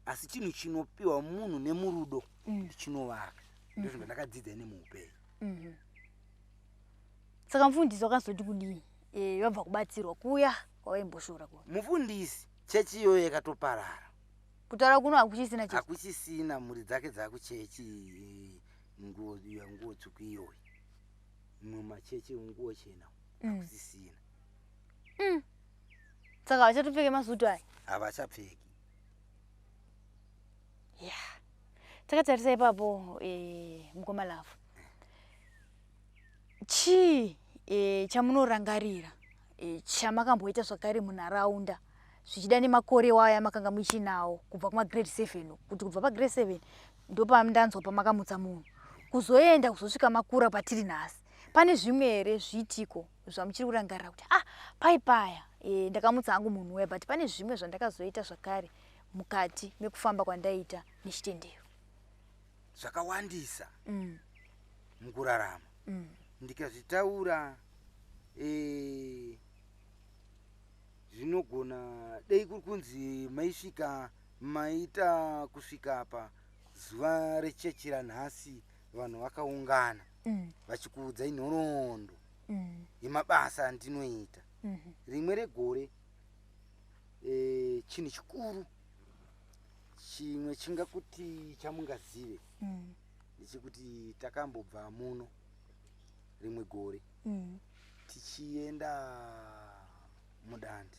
asi chinhu chinopiwa munhu nemurudo chinovaka. Ndozvinhu zvandakadzidza ine muupenyu. Saka mufundisi wakazoti kudii, vabva kubatsirwa kuya kwavaimboshora kuya? Mufundisi, chechi iyoyo yakatoparara. Kutaura kuno hakuchisina chechi. Hakuchisina. Mhuri dzake dzakuchechi nguo iya, nguo tsvuku iyoyi, mumachechi nguo chena. Hakusisina. Saka havachatopfeke masutu aya? Havachapfeki. Ya, takatarisa ipapo, mukoma Lavhu, chii chamunorangarira chamakamboita zvakare munharaunda, zvichida nemakore waya makanga muchinawo kubva kumagrade 7, kuti kubva pagrade 7 ndopandanzwa pamakamutsa munhu, kuzoenda kuzosvika makura patiri nhasi, pane zvimwe here zviitiko zvamuchiri kurangarira kuti ah, pai paya ndakamutsa hangu munhu uya, but pane zvimwe zvandakazoita zvakare mukati mekufamba kwandaita nechitendero? Zvakawandisa mukurarama. Ndikazvitaura zvinogona dei kuri kunzi maisvika maita kusvika apa zuva rechechi ranhasi, vanhu vakaungana vachikuudzai nhoroondo yemabasa andinoita. Rimwe regore, chinhu chikuru Chimwe chingakuti chamungazive ndechekuti takambobva muno rimwe gore tichienda mudande.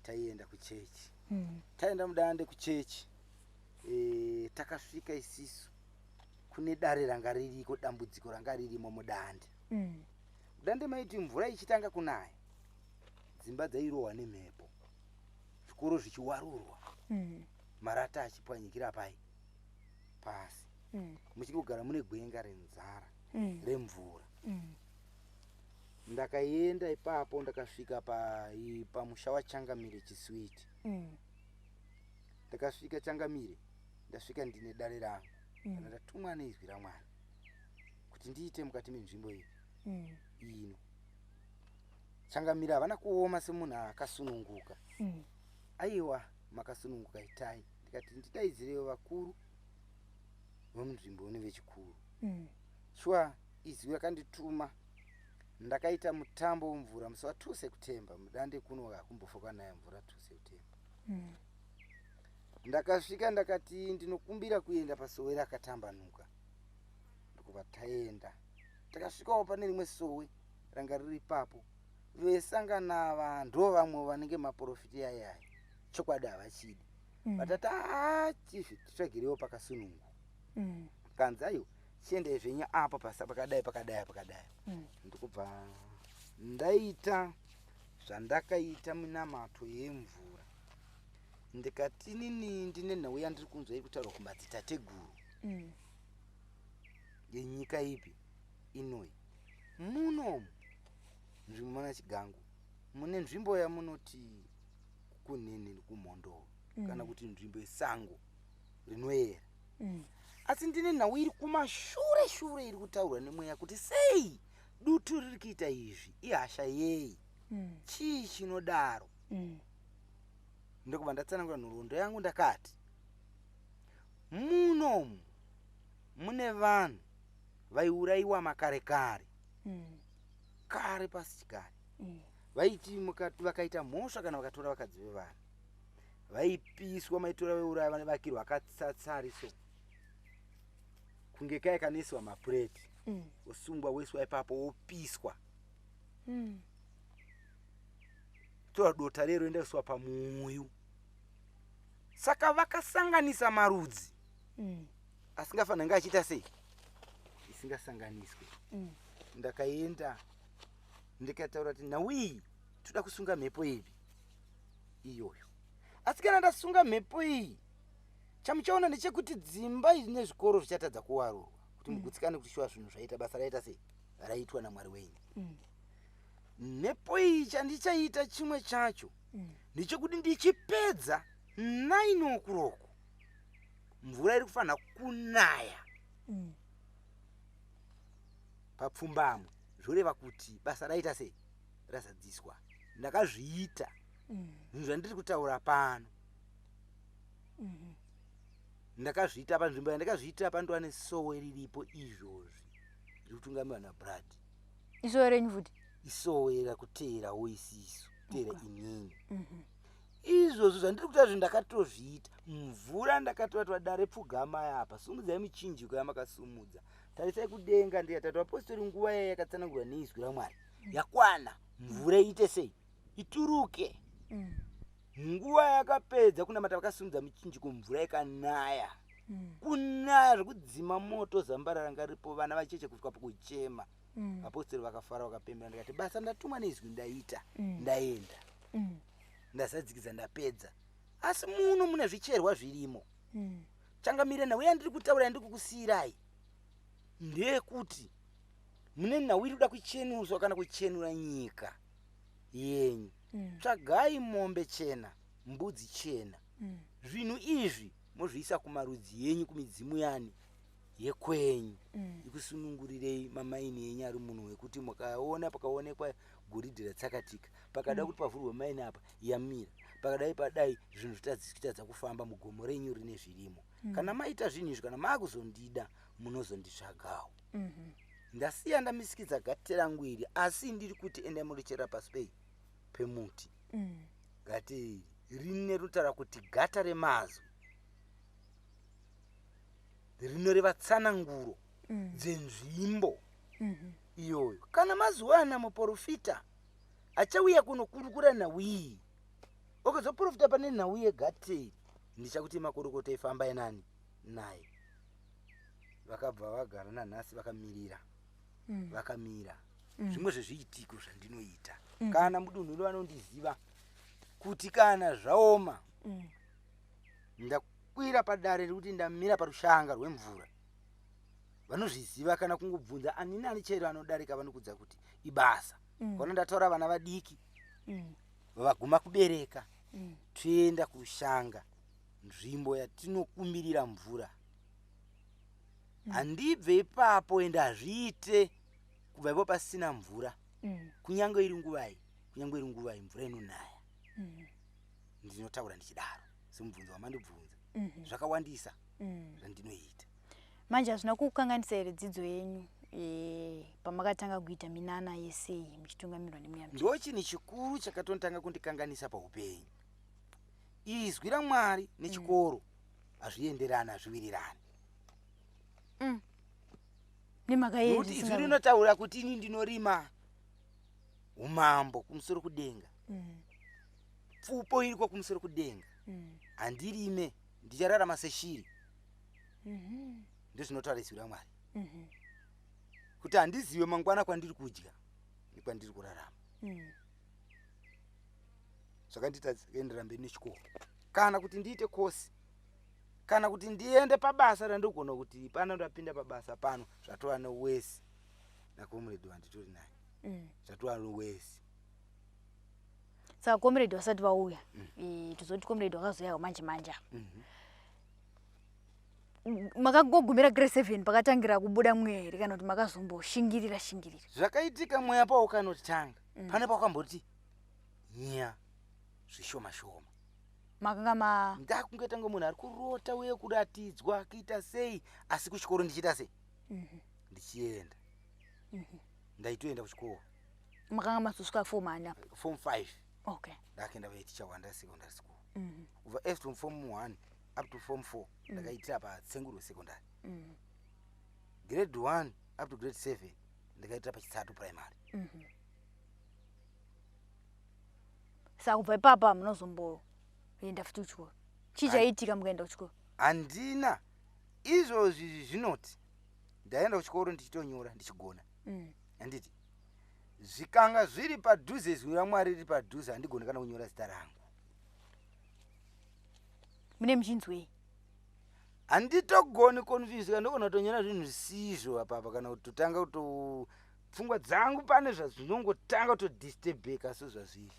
Taienda kuchechi. Taenda mudande kuchechi, takasvika isisu kune dare ranga ririko, dambudziko ranga ririmo mudande. Mudande maiti mvura ichitanga kunaya, dzimba dzairohwa nemhepo, zvikoro zvichiwarurwa, marata achipwanyikira pai pasi, muchingogara mune gwenga renzara, remvura. Ndakaenda ipapo, ndakasvika pamusha waChangamire Chiswiti. Ndakasvika, Changamire, ndasvika ndine dare rangu kana ndatumwa neizwi raMwari kuti ndiite mukati menzvimbo iyi ino. Changamire havana kuoma semunhu akasununguka. Aiwa, makasununguka, itai. Ndikati ndidaidzirewo vakuru vemunzvimbo nevechikuru. Shuwa izwi rakandituma. Ndakaita mutambo wemvura musi wa2 September. Mudande kuno hakumbofa kwanaya mvura 2 September. Ndakasvika, ndakati ndinokumbira kuenda pasowe rakatambanuka. Ndokubva taenda, takasvikawo pane rimwe sowe ranga riri ipapo. Vesangana ava ndo vamwe vanenge maprofiti ayaya, chokwadi havachidi. Vatati achizvi titsvagirewo pakasununguka. Kanzi aiwa, chiendai zvenyu apa pasa pakadai, pakadai, pakadai. Ndikubva ndaita zvandakaita, minamato yemvura. Ndikati inini ndine nhau yandiri kunzwa iri kutaurwa kumadzitateguru yenyika ipi inoi. Munomu nzvimbo mana Chigangu mune nzvimbo yamunoti kunene nekumhondoro, kana kuti nzvimbo yesango rinoyera. Asi ndine nhau iri kumashure shure iri kutaurwa nemweya kuti sei dutu riri kuita izvi, ihasha yei, chii chinodaro. Ndokubva ndatsanangura nhoroondo yangu. Ndakati munomu mune vanhu vaiurayiwa makare kare, kare pasi chikare. Vaiti vakaita mhosva kana vakatora vakadzi vevanhu, vaipiswa. Maitora veuraya, vanevakirwa akatsatsari so kunge kai kanoiswa mapureti, wosungwa, woiswa ipapo, wopiswa. Tora dota rero endaiswa pamuuyu. Saka vakasanganisa marudzi asingafanira nge achiita sei, isingasanganiswe. Ndakaenda ndikataura kuti nhau iyi toda kusunga mhepo ipi iyoyo. Asi kana ndasunga mhepo iyi, chamuchaona ndechekuti dzimba idzi nezvikoro zvichatadza kuwarurwa, kuti mugutsikane kuti shuwa zvinhu zvaita basa raita sei, raitwa naMwari wenyu. Mhepo iyi chandichaita chimwe chacho ndechekuti ndichipedza 9 o'clock mvura iri kufanira kunaya papfumbamwe, zvoreva kuti basa raita sei, razadziswa. Ndakazviita zvinhu zvandiri kutaura pano. Ndakazviita panzvimbo yandakazviitira, pandova nesowe riripo izvozvi riri kutungamirwa naBrad. Isowe renyu futi? Isowe rakuteerawo isisu, kuteera inini. Izvozvo zvandiri kutaura zvinhu ndakatozviita. Mvura ndakatora, twadare pfugama apa, sumudzai michinjiko yamakasumudza, tarisai kudenga. Ndikatatu apostori, nguva yaya yakatsanangurwa neizwi raMwari yakwana, mvura iite sei, ituruke. Nguva yakapedza kunamata, vakasumudza michinjiko, mvura ikanaya. Kunaya zvekudzima moto zambara ranga ripo, vana vacheche kusvika pakuchema. Vapostori vakafara, vakapembera. Ndikati basa ndatumwa neizwi ndaita. Ndaenda, ndazadzikidza, ndapedza. Asi muno mune zvicherwa zvirimo. Changamire, nhau yandiri kutaura, yandiri kukusiyirai, ndeyekuti mune nhau iri kuda kuchenuswa kana kuchenura nyika yenyu. Tsvagai mombe chena, mbudzi chena. Zvinhu izvi mozviisa kumarudzi yenyu, kumidzimu yani yekwenyu, ikusunungurirei mamaini enyu ari muno, wekuti mukaona pakaonekwa goridhe ratsakatika, pakada kuti pavhurwe maini apa yamira, pakadai padai zvinhu zvitadza kufamba mugomo renyu rine zvirimo. Kana maita zvinhu izvi, kana maakuzondida, munozonditsvagawo. Ndasiya ndamisikidza gate rangu iri, asi ndiri kuti endai murichera pasi pei pemuti. Gate iri rine rinotaura kuti gata remazwi. Rinoreva tsananguro dzenzvimbo iyoyo. Kana mazuva muprofita achauya kunokurukura nhau iyi, ukazoprofita pane nhau yegateri, ndichakuti makorokota ifambai nani naye. Vakabva vagara nanhasi vakamirira, vakamira. Zvimwe zvezviitiko zvandinoita kana mudunhu vanondiziva kuti kana zvaoma, ndakwira padare rekuti ndamira parushanga rwemvura, vanozviziva. Kana kungobvunza ani nani chero anodarika, vanokudza kuti ibasa. Kana ndataura vana vadiki vaguma kubereka, toenda kurushanga, nzvimbo yatinokumbirira mvura. Handibve ipapo, ende hazviite kubva ipo pasina mvura. Kunyange iri nguvai, kunyange iri nguvai, mvura inonaya. Ndinotaura ndichidaro semubvunzo wamandibvunza. Zvakawandisa zvandinoita. Manje hazvina kukanganisa here dzidzo yenyu pamakatanga kuita minana yesei muchitungamirwa nemweya mutsvene? Ndo chinhu chikuru chakatotanga kundikanganisa paupenyu. Izwi raMwari nechikoro hazvienderani, hazviwirirani. Nemhaka yei? Nokuti izwi rinotaura kuti ini ndinorima umambo kumusoro kudenga, pfupo iriko kumusoro kudenga. Handirime, ndichararama seshiri. Ndozvinotaura izwi raMwari, kuti handizive mangwana kwandiri kudya nekwandiri kurarama. Zvakandiita kuendera mberi nechikoro, kana kuti ndiite kosi, kana kuti ndiende pabasa randogona kuti pano ndapinda pabasa pano, zvatova nowesi nacomrade wanditori naye. Zvatova nowesi. Saka comrade vasati vauya, tozoti comrade vakazoyawo manje manje apa, makagogumira grade 7 pakatangira kubuda mweya here, kana kuti makazomboshingirira shingirira? Zvakaitika, mweya paukanotanga, pane pakamboti nya zvishoma shoma. Makanga ma Ndakungoita kunge munhu ari kurota uye kuratidzwa kuita sei, asi kuchikoro ndichiita sei, ndichienda, ndaitoenda kuchikoro. Makanga mazosvika form ani apa? Form 5. Ndakaenda vaiticha Wanda Secondary School. Kubva f to form 1 up to form 4 ndakaitira paTsengurwe Secondary. Grade 1 up to grade 7 ndakaitira paChitsatu Primary. Saka kubva ipapa munozomboenda futi kuchikoro? Chii chaiitika mukaenda kuchikoro? Handina izvozvi. Zvinoti ndaenda kuchikoro ndichitonyora, ndichigona. Handiti zvikanga zviri padhuze, izwi raMwari riri padhuze, handigoni kana kunyora zita rangu. Mune muchinzwei? Handitogoni confuse, ndogona kutonyora zvinhu zvisizvo apapa, kana kutotanga kuto pfungwa dzangu pane zvazvinongotanga kutodisturbeka sezvazviri.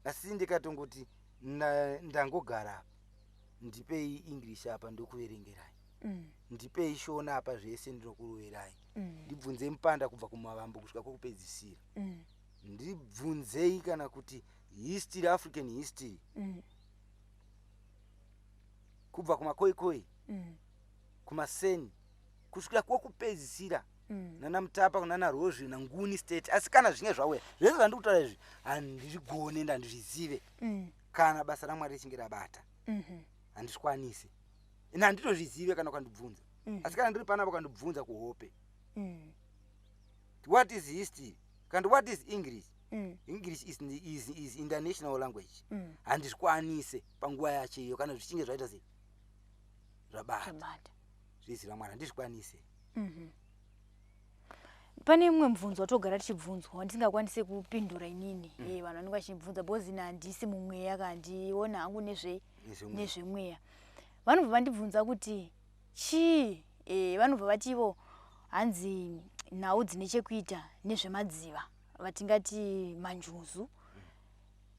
Asi ndikatongoti ndangogara apa, ndipei English apa, ndokuverengerai. Ndipei Shona apa, zvese ndinokuroverai. Ndibvunzei mupanda kubva kumavambo kusvika kwokupedzisira. Ndibvunzei kana kuti history, African history, kubva kumaKoikoi, kumaseni, kusvikira kwokupedzisira, nana Mutapa, kunana Rozvi, naNguni State. Asi kana zvinge zvauya, zvese zvandiri kutaura izvi handizvigone, ende handizvizive. Kana basa raMwari richinge rabata, handizvikwanisi, ende handitozvizive kana ukandibvunza. Asi kana ndiri panapa, ukandibvunza kuhope, what is history kandi what is English, English is international language, handizvikwanise panguva yacho iyo. Kana zvichinge zvaita sei, zvabata, Zvabata. Zvezwi raMwari handizvikwanise. Pane mumwe mubvunzo watogara tichibvunzwa wandisingakwanisi kupindura inini. Vanhu vanenge vachibvunza because ini handisi mumweya, kandiona hangu Nezvemweya. Nezvemweya. Vanobva vandibvunza kuti chii, vanobva vati ivo hanzi nhau dzine chekuita nezvemadziva, vatingati manjuzu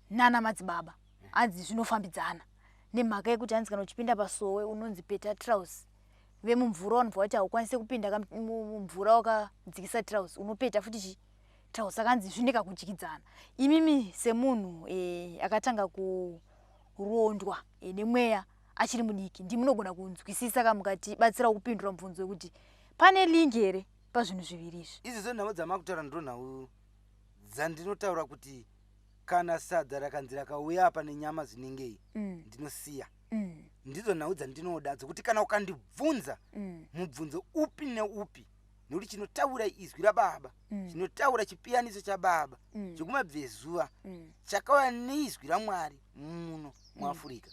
nana madzibaba, hanzi zvinofambidzana nemhaka yekuti hanzi kana uchipinda pasowe unonzi peta trouse. Vemumvura vanobva vati haukwanisi kupinda mumvura wakadzikisa trouse, unopeta futi chi trouse. Saka hanzi zvine kakudyidzana. Imimi semunhu akatanga kurondwa nemweya achiri mudiki, ndimunogona kunzwisisa kamukatibatsirawo kupindura mubvunzo wekuti pane link here pazvinhu zviviri izvi? Izvi nhau dzamakutaura ndo nhau dzandinotaura kuti kana sadza rakanzi rakauya apa nenyama zvinengei, ndinosiya. Ndidzo nhau dzandinoda dzokuti kana ukandibvunza mubvunzo upi neupi, nekuti chinotaura izwi rababa, chinotaura chipiyaniso chababa chekumabvezuva chakauya neizwi raMwari muno muAfrica.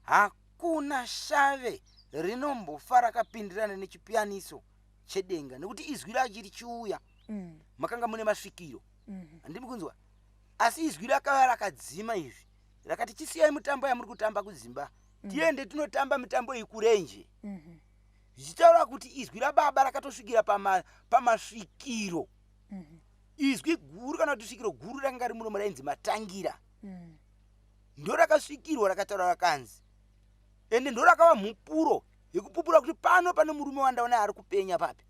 Hakuna shave rinombofa rakapindirana nechipiyaniso chedenga, nekuti izwi rachi richiuya makanga mune masvikiro. Handimi kunzwa? Asi izwi rakauya rakadzima izvi, rakati chisiyai mutambo yamuri kutamba kudzimba, tiende tinotamba mitambo iyi kurenje, zvichitaura kuti izwi rababa rakatosvikira pamasvikiro. Izwi guru kana kuti svikiro guru rakanga ri muromo rainzi Matangira, ndo rakasvikirwa, rakataura, rakanzi ende ndo rakava mhupuro yekupupura kuti pano pane murume wandaona ari kupenya papi,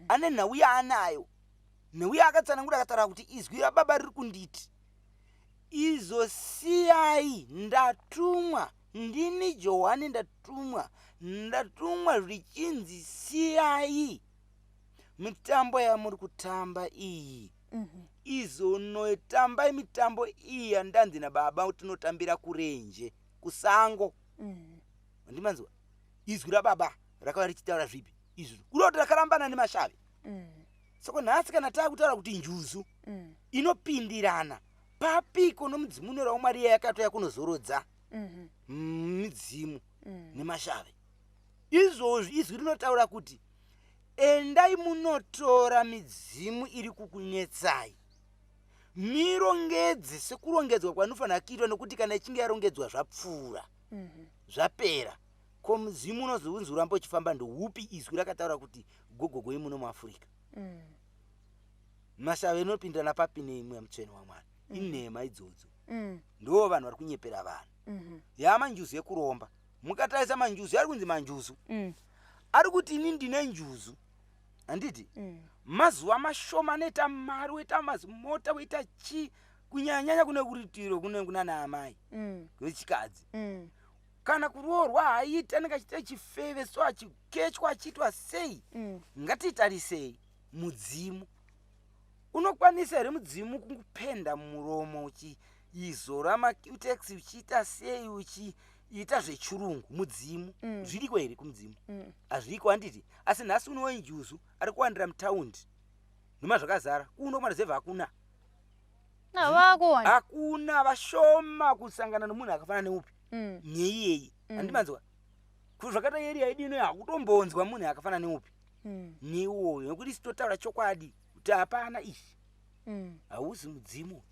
ane nhau yaanayo. Nhau yaakatsanangura, akataura kuti izwi rababa riri kunditi izosiyai, ndatumwa ndini Johani, ndatumwa, ndatumwa zvichinzi siyai mitambo yamuri kutamba iyi, izonotambai mitambo iyi yandanzi nababa tinotambira kurenje kusango. Handimanzwa? Izwi rababa rakava richitaura zvipi izvi? Kuda kuti rakarambana nemashavi. Saka nhasi kana taakutaura kuti njuzu inopindirana papiko nomudzimu unora waMwari yakatoya kunozorodza midzimu nemashave izvozvi? Izwi rinotaura kuti endai munotora midzimu iri kukunetsai, mirongedze sekurongedzwa kwanofanira kuitwa, nekuti kana ichinge yarongedzwa zvapfuura, zvapera. Ko mudzimu unozounzi uramba uchifamba ndoupi? Izwi rakataura kuti gogogoi muno muAfrica. Mashave inopindirana papi neimwe mutsvene waMwari? Inhema idzodzo. Ndo vanhu vari kunyepera vanhu. Yamanjuzu yekuromba. Mukatarisa manjuzu ari kunzi manjuzu, ari kuti ini ndine njuzu, handiti? Mazuva mashoma anoita mari, woita mazimota, woita chii, kunyanyanyanya kune kuritiro kune kunana amai vechikadzi. Kana kuroorwa haaiti, anenge achiita chifeve, so achikechwa, achiitwa sei. Ngatitarisei mudzimu. Unokwanisa here mudzimu kungupenda muromo, uchiizora macutex, uchiita sei, uchiita zvechirungu? Mudzimu zviriko here kumudzimu? Hazviko, handiti? Asi nhasi uno wenjuzu ari kuwandira mutaundi noma zvakazara kuno kumaruzevha hakuna. Vakuwanda. Hakuna, vashoma kusangana nomunhu akafanana neupi neiyeyi. Handimanzwa zvakaita area yedu ino, hakutombonzwa munhu akafanana neupi neiwoyo, nekuti isi totaura chokwadi kuti hapana izvi. Hauzi mudzimu.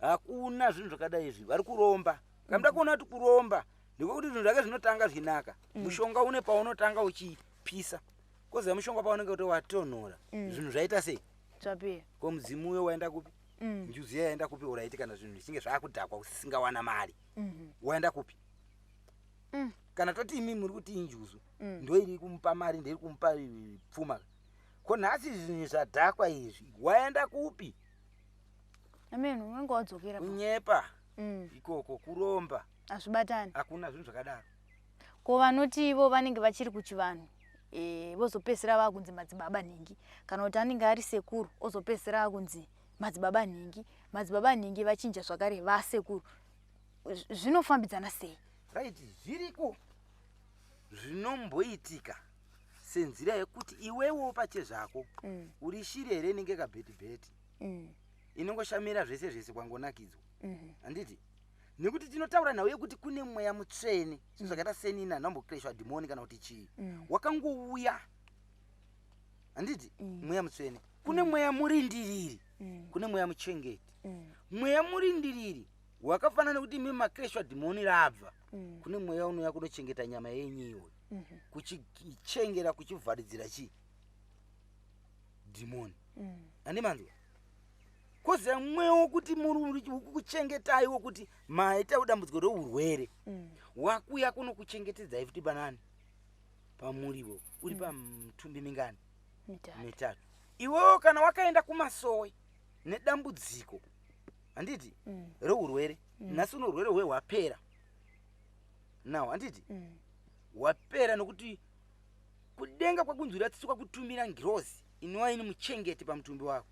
Hakuna zvinhu zvakadai izvi. Vari kuromba. Kamuda kuona kuti kuromba ndikokuti zvinhu zvake zvinotanga zvinaka. Mushonga une paunotanga uchipisa, koziva mushonga paunenge kuti watonhora, zvinhu zvaita sei? Zvapera. Ko mudzimu uyo waenda kupi? Njuzu iya yaenda kupi? Uraiti kana zvinhu zvichinge zvakudhakwa, usisingawana mari, waenda kupi? Kana toti imi muri kuti injuzu ndo iri kumupa mari, ndeiri kumupa pfuma, ko nhasi zvinhu zvadhakwa izvi, waenda kupi? Amen, unenge wadzokera Kunyepa. Ikoko kuromba. Hazvibatani. Hakuna zvinhu zvakadaro. Ko vanoti ivo vanenge vachiri kuchivanhu, vozopedzisira vakunzi madzibaba nhingi, kana kuti anenge ari sekuru ozopedzisira akunzi madzibaba nhingi, madzibaba nhingi vachinja zvakare vasekuru, zvinofambidzana sei? Right, zviriko zvinomboitika senzira yekuti iwewo pachezvako uri shiri here inenge kabhetibheti inongoshamira zvese zvese kwangonakidzwa, handiti? Nekuti tinotaura nhau yekuti kune mweya mutsvene, sezvakaita senina ndambokreshwa dhimoni kana kuti chii, wakangouya, handiti? Mweya mutsvene, kune mweya murindiriri, kune mweya muchengeti. Mweya murindiriri wakafanana nekuti imi makreshwa dhimoni rabva, kune mweya unouya kunochengeta nyama yenyu iyoyo, kuchichengera, kuchivharidzira chii? Dhimoni. Handimanzwa? Koziva mweya wokuti muri kuchengetai, wokuti maita dambudziko reurwere, wakuya kunokuchengetedzai futi panani? Pamuriwo uri pamutumbi mingani? Mitatu. Mitatu. Iwewo kana wakaenda kumasowe nedambudziko, handiti, reurwere, nhasi uno urwere hwe hwapera now, handiti? Hwapera nokuti kudenga kwakunzwira tsitsi, kwakutumira ngirozi inova ini muchengeti pamutumbi wako,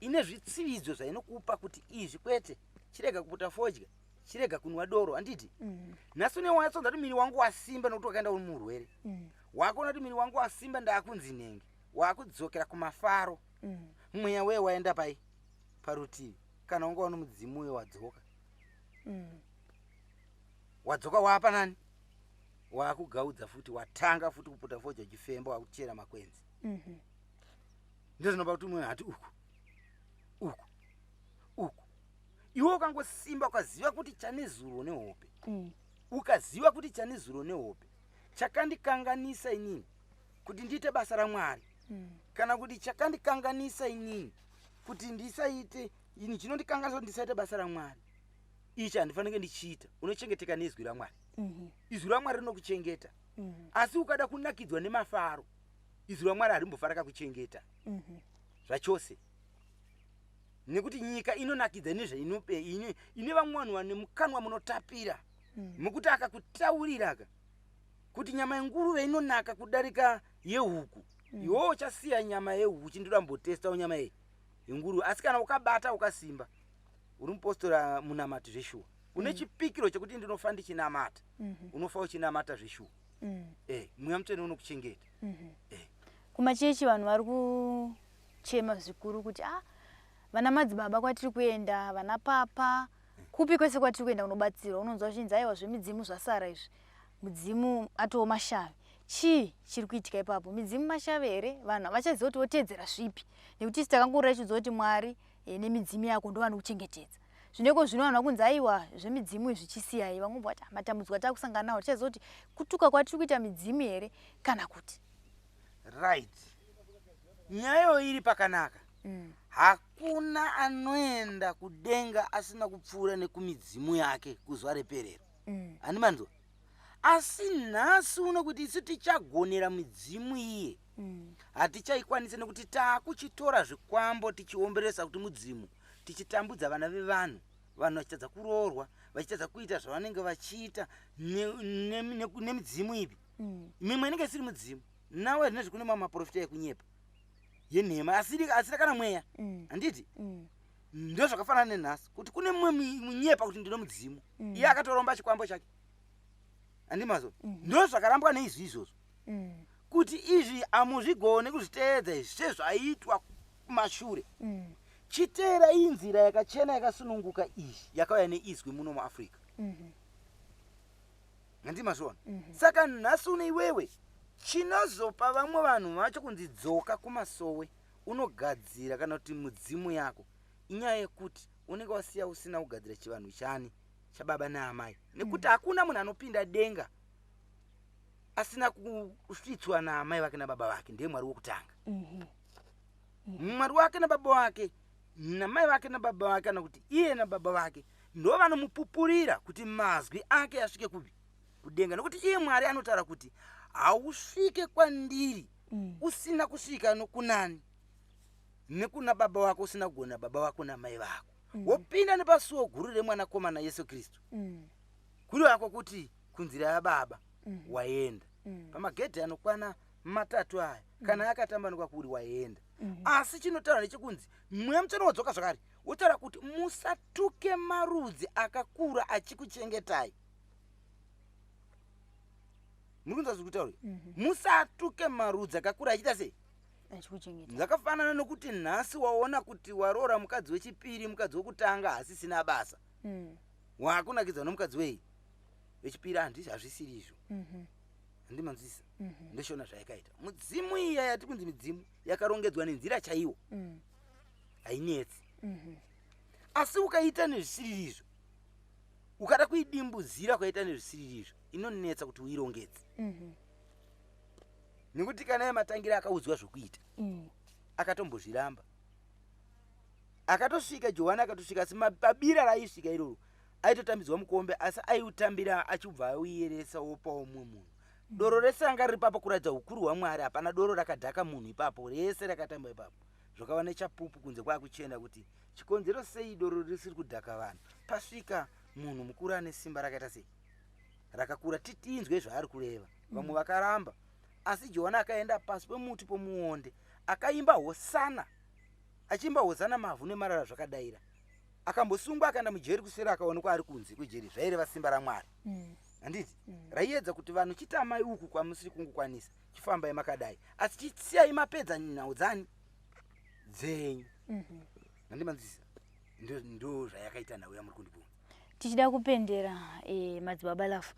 ine zvitsividzo zvainokupa kuti izvi kwete, chirega kuputa fodya. Chirega kunwa doro, handiti? Nhasi une wanyatsonza kuti miri wangu wasimba nokuti wakaenda uri murwere. Wakuona kuti miri wangu wasimba, ndaakunzi nenge wakudzokera kumafaro. Mweya weye waenda pai parutivi. Kana wanga wane mudzimu uyo wadzoka, wadzoka waapa nani, waakugaudza futi, watanga futi kuputa fodya, uchifemba, wakuchera makwenzi. Ndozvinopa kuti umwe hati uku uku uku. Iwe ukangosimba, ukaziva kuti chane zuro nehope, ukaziva kuti chane zuro nehope chakandikanganisa inini kuti ndiite basa raMwari, kana kuti chakandikanganisa inini kuti ndisaite ini, chinondikanganisa kuti ndisaite basa raMwari ichi, handifanike ndichiita. Unochengeteka neizwi raMwari. Izwi raMwari rinokuchengeta. Asi ukada kunakidzwa nemafaro, izwi raMwari harimbofa rakakuchengeta zvachose, nekuti nyika inonakidza nezvainope ine vamwe vanhu vane mukanwa munotapira, mukuti akakutaurira ka kuti nyama yenguruve inonaka kudarika yehuku, iwewe uchasiya nyama yehuku, chindoda mbotestawo nyama iyi yenguruve. Asi kana ukabata ukasimba, uri mupostora munamati zveshuwa, une chipikiro chekuti ndinofa ndichinamata, unofa uchinamata zveshuwa. Mweya Mutsvene unokuchengeta. Kumachechi vanhu vari kuchema zvikuru kuti ah, vana madzibaba kwatiri kuenda, vana papa, kupi kwese kwatiri kuenda kunobatsirwa, unonzwa zvichinzi aiwa, zvemidzimu zvasara izvi, mudzimu atoo mashavi. Chii chiri kuitika ipapo? Midzimu mashavi here? Vanhu havachaziva kuti voteedzera zvipi, nekuti isi takangorira chiudza kuti Mwari nemidzimu yako ndo vanokuchengetedza. Zvineko zvino vanhu vakunzi aiwa, zvemidzimu izvi chisiyai. Vamwe vati ah, matambudziko atakusangana nawo, tichaziva kuti kutuka kwatiri kuita midzimu here kana kuti Right, nyayo iri pakanaka. Hakuna anoenda kudenga asina kupfuura nekumidzimu yake kuzuva reperero. Handi manzwa? Asi nhasi uno kuti isu tichagonera midzimu iye, hatichaikwanisi, nekuti taakuchitora zvikwambo tichiomberesa kuti mudzimu, tichitambudza vana vevanhu, vanhu vachitadza kuroorwa, vachitadza kuita zvavanenge vachiita nemidzimu ipi. Mimwe inenge isiri mudzimu. Nawe zvinezvi kune mamwe maprofita ekunyepa, yenhema, asiri kana mweya. Handiti? Ndo zvakafanana nenhasi kuti kune mumwe munyepa kuti ndino mudzimu, iye akatoromba chikwambo chake. Handimazo? Ndo zvakarambwa neizvi izvozvo, kuti izvi hamuzvigone kuzviteedza izvi sezvaiitwa kumashure. Chiteera iyi nzira yakachena, yakasununguka iyi yakauya neizwi muno muAfrica. Handimazviona? Saka nhasi une iwewe chinozopa vamwe vanhu vacho kunzi dzoka kumasowe unogadzira kana kuti mudzimu yako, inyaya yekuti unenge wasiya usina kugadzira chivanhu chani, chababa naamai, nekuti hakuna munhu anopinda denga asina kusvitswa naamai vake nababa vake. Ndiye Mwari wokutanga. Mwari wake nababa wake namai vake nababa vake, kana kuti iye nababa vake, ndo vanomupupurira kuti mazwi ake asvike kupi? Kudenga. Nokuti iye Mwari anotaura kuti hausvike kwandiri usina kusvika nokunani, nekuna baba wako, usina kugona baba vako namai vako. Wopinda nepasuo guru remwanakomana Yesu Kristu, kuri wako kuti kunzira yababa waenda. Pamagedhi anokwana matatu aya, kana akatambanuka kuri waenda. Asi chinotaura nechekunzi Mweya Mutsvene wadzoka zvakare, wotaura kuti musatuke marudzi akakura achikuchengetai. Muri kunzwa zviri kutaura? Musatuke marudzi akakura achiita sei? Achikuchengeta. Zvakafanana nokuti nhasi waona kuti waroora mukadzi wechipiri, mukadzi wekutanga hasisina basa, waakunakidzwa nomukadzi wei wechipiri. Handisi, hazvisiri izvo. Handimanzwisisa? Ndoshona zvayakaita mudzimu iya yati kunzi midzimu yakarongedzwa nenzira chaiwo, hainetsi. Asi ukaita nezvisiriri izvo, ukada kuidimbudzira ukaita nezvisiriri izvo, inonetsa kuti uirongedze, nekuti kana yamatangira akaudzwa zvokuita, akatombozviramba, akatosvika Johani, akatosvika, asi pabira raaisvika iroro aitotambidzwa mukombe, asi aiutambira achibva auiyeresa wopawo mumwe munhu. Doro rese ranga riri papo kuratidza ukuru hwaMwari. Hapana doro rakadhaka munhu ipapo, rese rakatambwa ipapo, zvakava nechapupu kunze kwakuchena kuti chikonzero sei doro risiri kudhaka vanhu. Pasvika munhu mukuru ane simba rakaita sei, rakakura, titinzwe zvaari kureva. Vamwe vakaramba, asi Johani akaenda pasi pemuti pomuonde, akaimba hosana. Achiimba hosana, mavhu nemarara zvakadaira. Akambosungwa akaenda mujeri kuseri akaonekwa ari kunze kwejeri, zvaireva simba raMwari. Handiti raiedza kuti vanhu chitamai uku kwamusiri kungokwanisa, chifambai makadai, asi chisiyai mapedza nhau dzani dzenyu. Handimanzwisisa? Ndo zvayakaita nhau yamuri kundibvunza. Tichida kupendera, Madzibaba Lafu,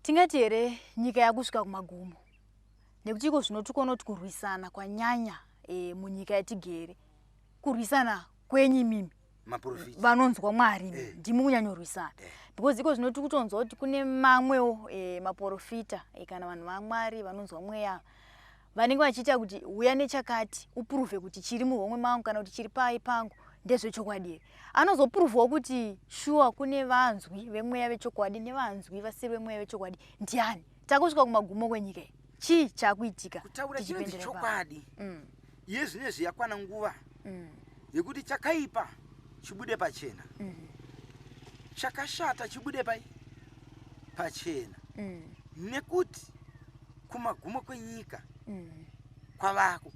tingati here nyika yakusvika kumagumo? Nekuti iko zvino tikuona kuti kurwisana kwanyanya munyika yatigere. Kurwisana kwenyu imimi maprofita vanonzwa Mwari, ndimi kunyanyorwisana, because iko zvino tiri kutonzwa kuti kune mamwewo maprofita kana vanhu vaMwari vanonzwa mweya vanenge vachiita kuti uya nechakati uprove kuti chiri muhomwe mangu kana kuti chiri pai pangu ndezvechokwadi here. Anozoprovewo kuti shuwa kune vanzwi vemweya vechokwadi nevanzwi vasiri vemweya vechokwadi ndiani? Takusvika kumagumo kwenyika iyi, chii chakuitika? Kutaura chinonzi Tichipendera ipapo. chokwadi, iye zvinezvi yakwana nguva yekuti chakaipa chibude pachena, chakashata chibude pai pachena, nekuti kumagumo kwenyika kwavako.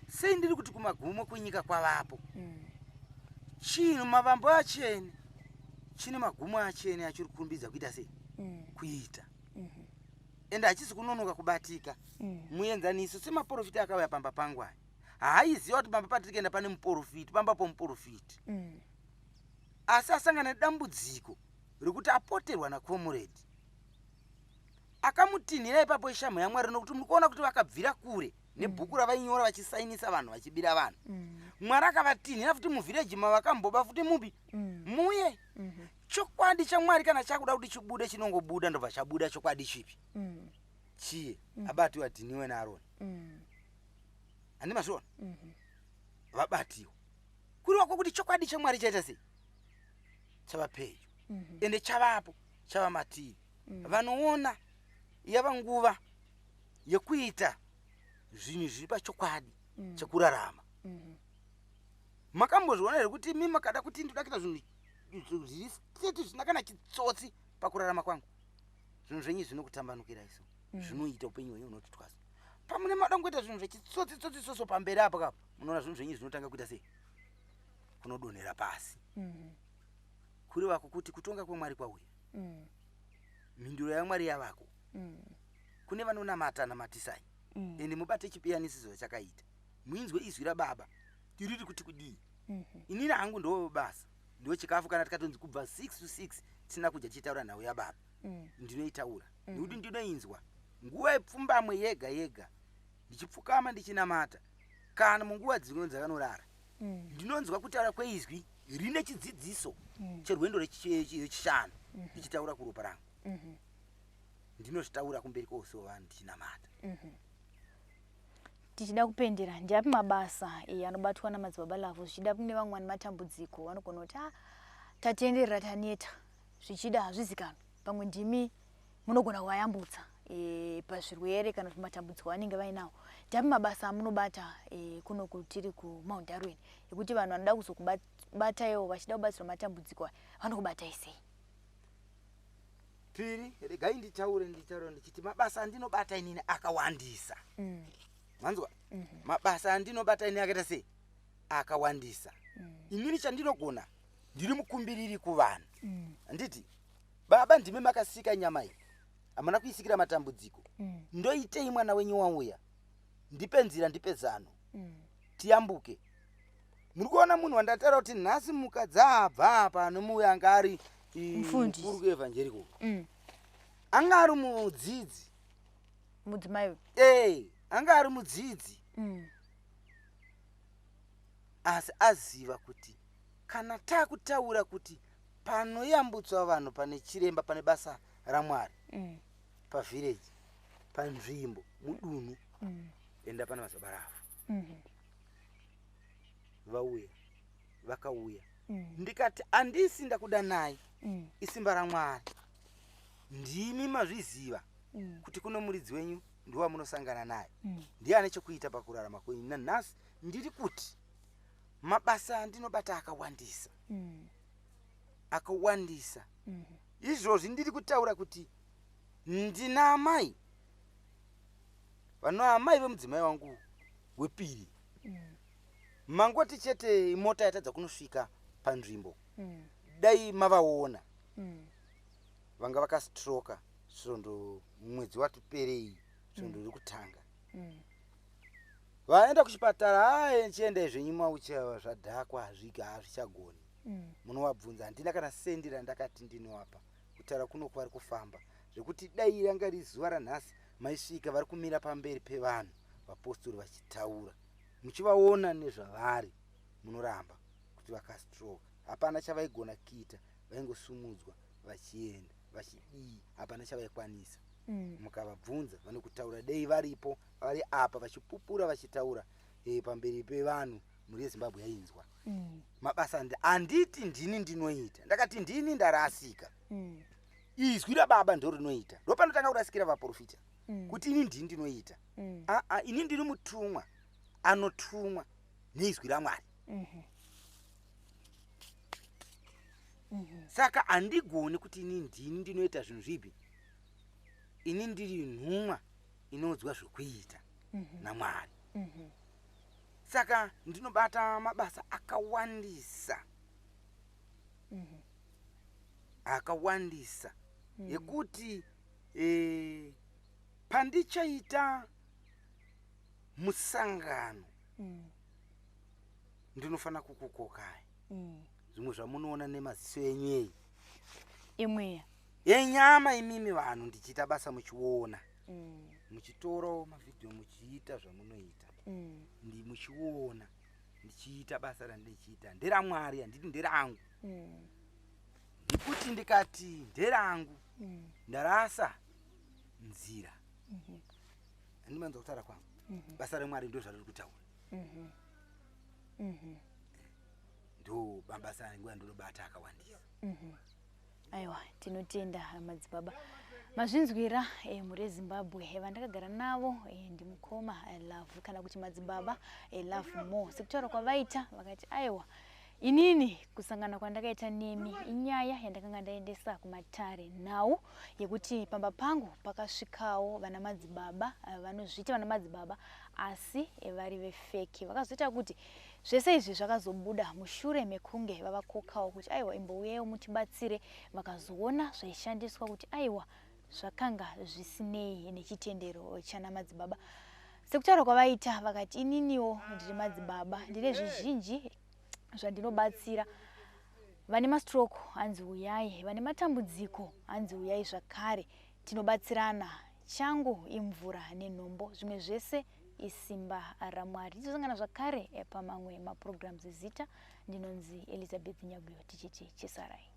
Sei ndiri kuti kumagumo kwenyika kwavapo? Chinhu mavambo achene chine magumo achene achiri kurumbidza kuita sei? Kuita. Ende hachisi kunonoka kubatika. Muenzaniso, semaprofita akauya pamba pangu aya, haaiziva kuti pamba patiri kuenda pane muprofiti, pamba pomuprofiti, asi asangana nedambudziko rekuti apoterwa nacomrade akamutinhira ipapo ishamhu yaMwari, nokuti muri kuona kuti vakabvira kure nebhuku ravainyora vachisainisa vanhu, vachibira vanhu. Mwari akavatinhira futi muvillage mavakamboba futi mubi muye. Chokwadi chaMwari kana chakuda kuti chibude chinongobuda, ndobva chabuda. Chokwadi chipi? Chiye abatiwa dhiniwe naAroni. Handi mazviona? Vabatiwa, kureva kwokuti chokwadi chaMwari chaita sei? Chava pedyo. Ende chavapo, chava matiri. Vanoona yava nguva yekuita zvinhu zviri pachokwadi chekurarama. Makambozviona here kuti imi makada kuti ndoda kuita zvinhu zviri straight, zvisina kana chitsotsi pakurarama kwangu, zvinhu zvenyu zvinokutambanukira iso, zvinoita upenyu hwenyu hunoti twasa. Pamune mada kungoita zvinhu zvechitsotsi tsotsi soso pamberi apo kapo, munoona zvinhu zvenyu zvinotanga kuita sei? Kunodonhera pasi. Kureva kwokuti kutonga kwaMwari kwauya, mhinduro yaMwari yavako. Kune vanonamata, namatisai, ende mubate chipiyanisiso chakaita, muinzwe izwi rababa tiriri kuti kudii. Inini hangu ndo basa, ndo chikafu. Kana tikatonzi kubva 6 to 6 tisina kudya tichitaura nhau yababa, ndinoitaura, nekuti ndinoinzwa nguva yepfumbamwe yega yega ndichipfukama ndichinamata, kana munguva dzimwe dzakanorara, ndinonzwa kutaura kweizwi rine chidzidziso cherwendo rechishanu ndichitaura kuropa rangu. Ndinozvitaura kumberi kwouso vanhu ndichinamata. Tichida kupendera, ndiapi mabasa anobatwa naMadzibaba Lavhu? Zvichida kune vamwe vane matambudziko, vanogona kuti a tatenderera, taneta, zvichida hazvizikanwi, pamwe ndimi munogona kuvayambutsa pazvirwere kana kuti matambudziko avanenge vainawo. Ndiapi mabasa amunobata kuno kutiri kuMount Darwin, ekuti vanhu vanoda kuzokubataiwo vachida kubatsirwa matambudziko aya vanokubatai sei? Piri, regai nditaure ndichiti mabasa andinobata inini akawandisa. Manzwa? Mabasa andinobata ini akaita sei? Akawandisa. Inini chandinogona, ndiri mukumbiriri kuvanhu. Handiti baba ndimi makasika nyama iyi, hamuna kuisikira matambudziko? Ndoitei? Mwana wenyu wauya, ndipe nzira, ndipe zano, tiyambuke. Muri kuona munhu wandataura kuti nhasi mukadzi abva apa nomuuya anga ari Mufundisi. mukuru kuevhangeriko, anga ari mudzidzi. Mudzimai uyu? Ee, anga ari mudzidzi, asi aziva kuti kana taakutaura kuti panoyambutswa vanhu pane chiremba, pane basa raMwari, pavillage, panzvimbo, mudunhu, enda pana Madzibaba Rafu. Vauya, vakauya. Ndikati handisi ndakudanai, isimba raMwari. Ndimi mazviziva kuti kuno muridzi wenyu ndiwamunosangana naye, ndiye ane chekuita pakurarama kwenyu. Nanhasi ndiri kuti mabasa andinobata akawandisa, akawandisa. Izvozvi ndiri kutaura kuti ndina amai vano, amai vemudzimai wangu wepiri. Mangoti chete mota yatadza kunosvika. Panzvimbo dai mavaona vanga vakastroka svondo, mwedzi watiperei, svondo rekutanga vaenda kuchipatara. Hayi, chiendai zvenyu maucha, zvadhakwa, hazvika, hazvichagoni. Munovabvunza, handina kana sendi randakati ndinovapa. Kutaura kuno vari kufamba zvekuti dai ranga riri zuva ranhasi, maisvika vari kumira pamberi pevanhu, vapostori vachitaura, muchivaona nezvavari, munoramba kuti vakastroka. Hapana chavaigona kuita, vaingosumudzwa vachienda vachidii, hapana chavaikwanisa. Mukavabvunza vanokutaura, dei varipo, vari apa vachipupura, vachitaura pamberi pevanhu, mhuri yeZimbabwe yainzwa. Mabasa handiti ndini ndinoita, ndakati ndini ndarasika. Izwi rababa ndo rinoita, ndopanotanga kurasikira vaprofita kuti ini ndini ndinoita. Aa, ini ndiri mutumwa anotumwa neizwi raMwari. Saka handigoni kuti ini ndini ndinoita zvinhu zvipi. Ini ndiri nhumwa inoudzwa zvokuita naMwari. Saka ndinobata mabasa akawandisa, akawandisa ekuti pandichaita musangano ndinofanira kukukokai. Zvimwe zvamunoona nemaziso enyu ei Imweya. Yenyama, imimi vanhu, ndichiita basa muchiona, muchitorawo mavhidhiyo, muchiita zvamunoita, ndi muchiona ndichiita basa randichiita nderamwari, handiti nderangu. Ndikuti ndikati nderangu, ndarasa nzira. Handimanzwa kutaura kwangu? Basa remwari ndo zvariri kutaura. Ndo mabasa angu andinobata akawandisa. Aiwa, tinotenda madzibaba. Mazvinzwira, mhuri yeZimbabwe, vandakagara navo ndimukoma Love, kana kuti madzibaba Love More. Sekutaura kwavaita, vakati aiwa, inini kusangana kwandakaita nemi inyaya yandakanga ndaendesa kumatare, nhau yekuti pamba pangu pakasvikawo vana madzibaba vanozviita vana madzibaba asi vari vefake. Vakazoita kuti zvese izvi zvakazobuda mushure mekunge vavakokawo kuti aiwa, imbouyaiwo mutibatsire. Vakazoona zvaishandiswa kuti aiwa, zvakanga zvisinei nechitendero chana madzibaba. Sekutaura kwavaita, vakati ininiwo ndiri madzibaba, ndine zvizhinji zvandinobatsira. Vane mastroke hanzi uyai, vane matambudziko hanzi uyai zvakare, tinobatsirana. Changu imvura nenhombo, zvimwe zvese isimba raMwari. Tizosangana zvakare pamamwe maprograms. Zita ndinonzi Elizabeth Nyaguyo, tichiti chisarai.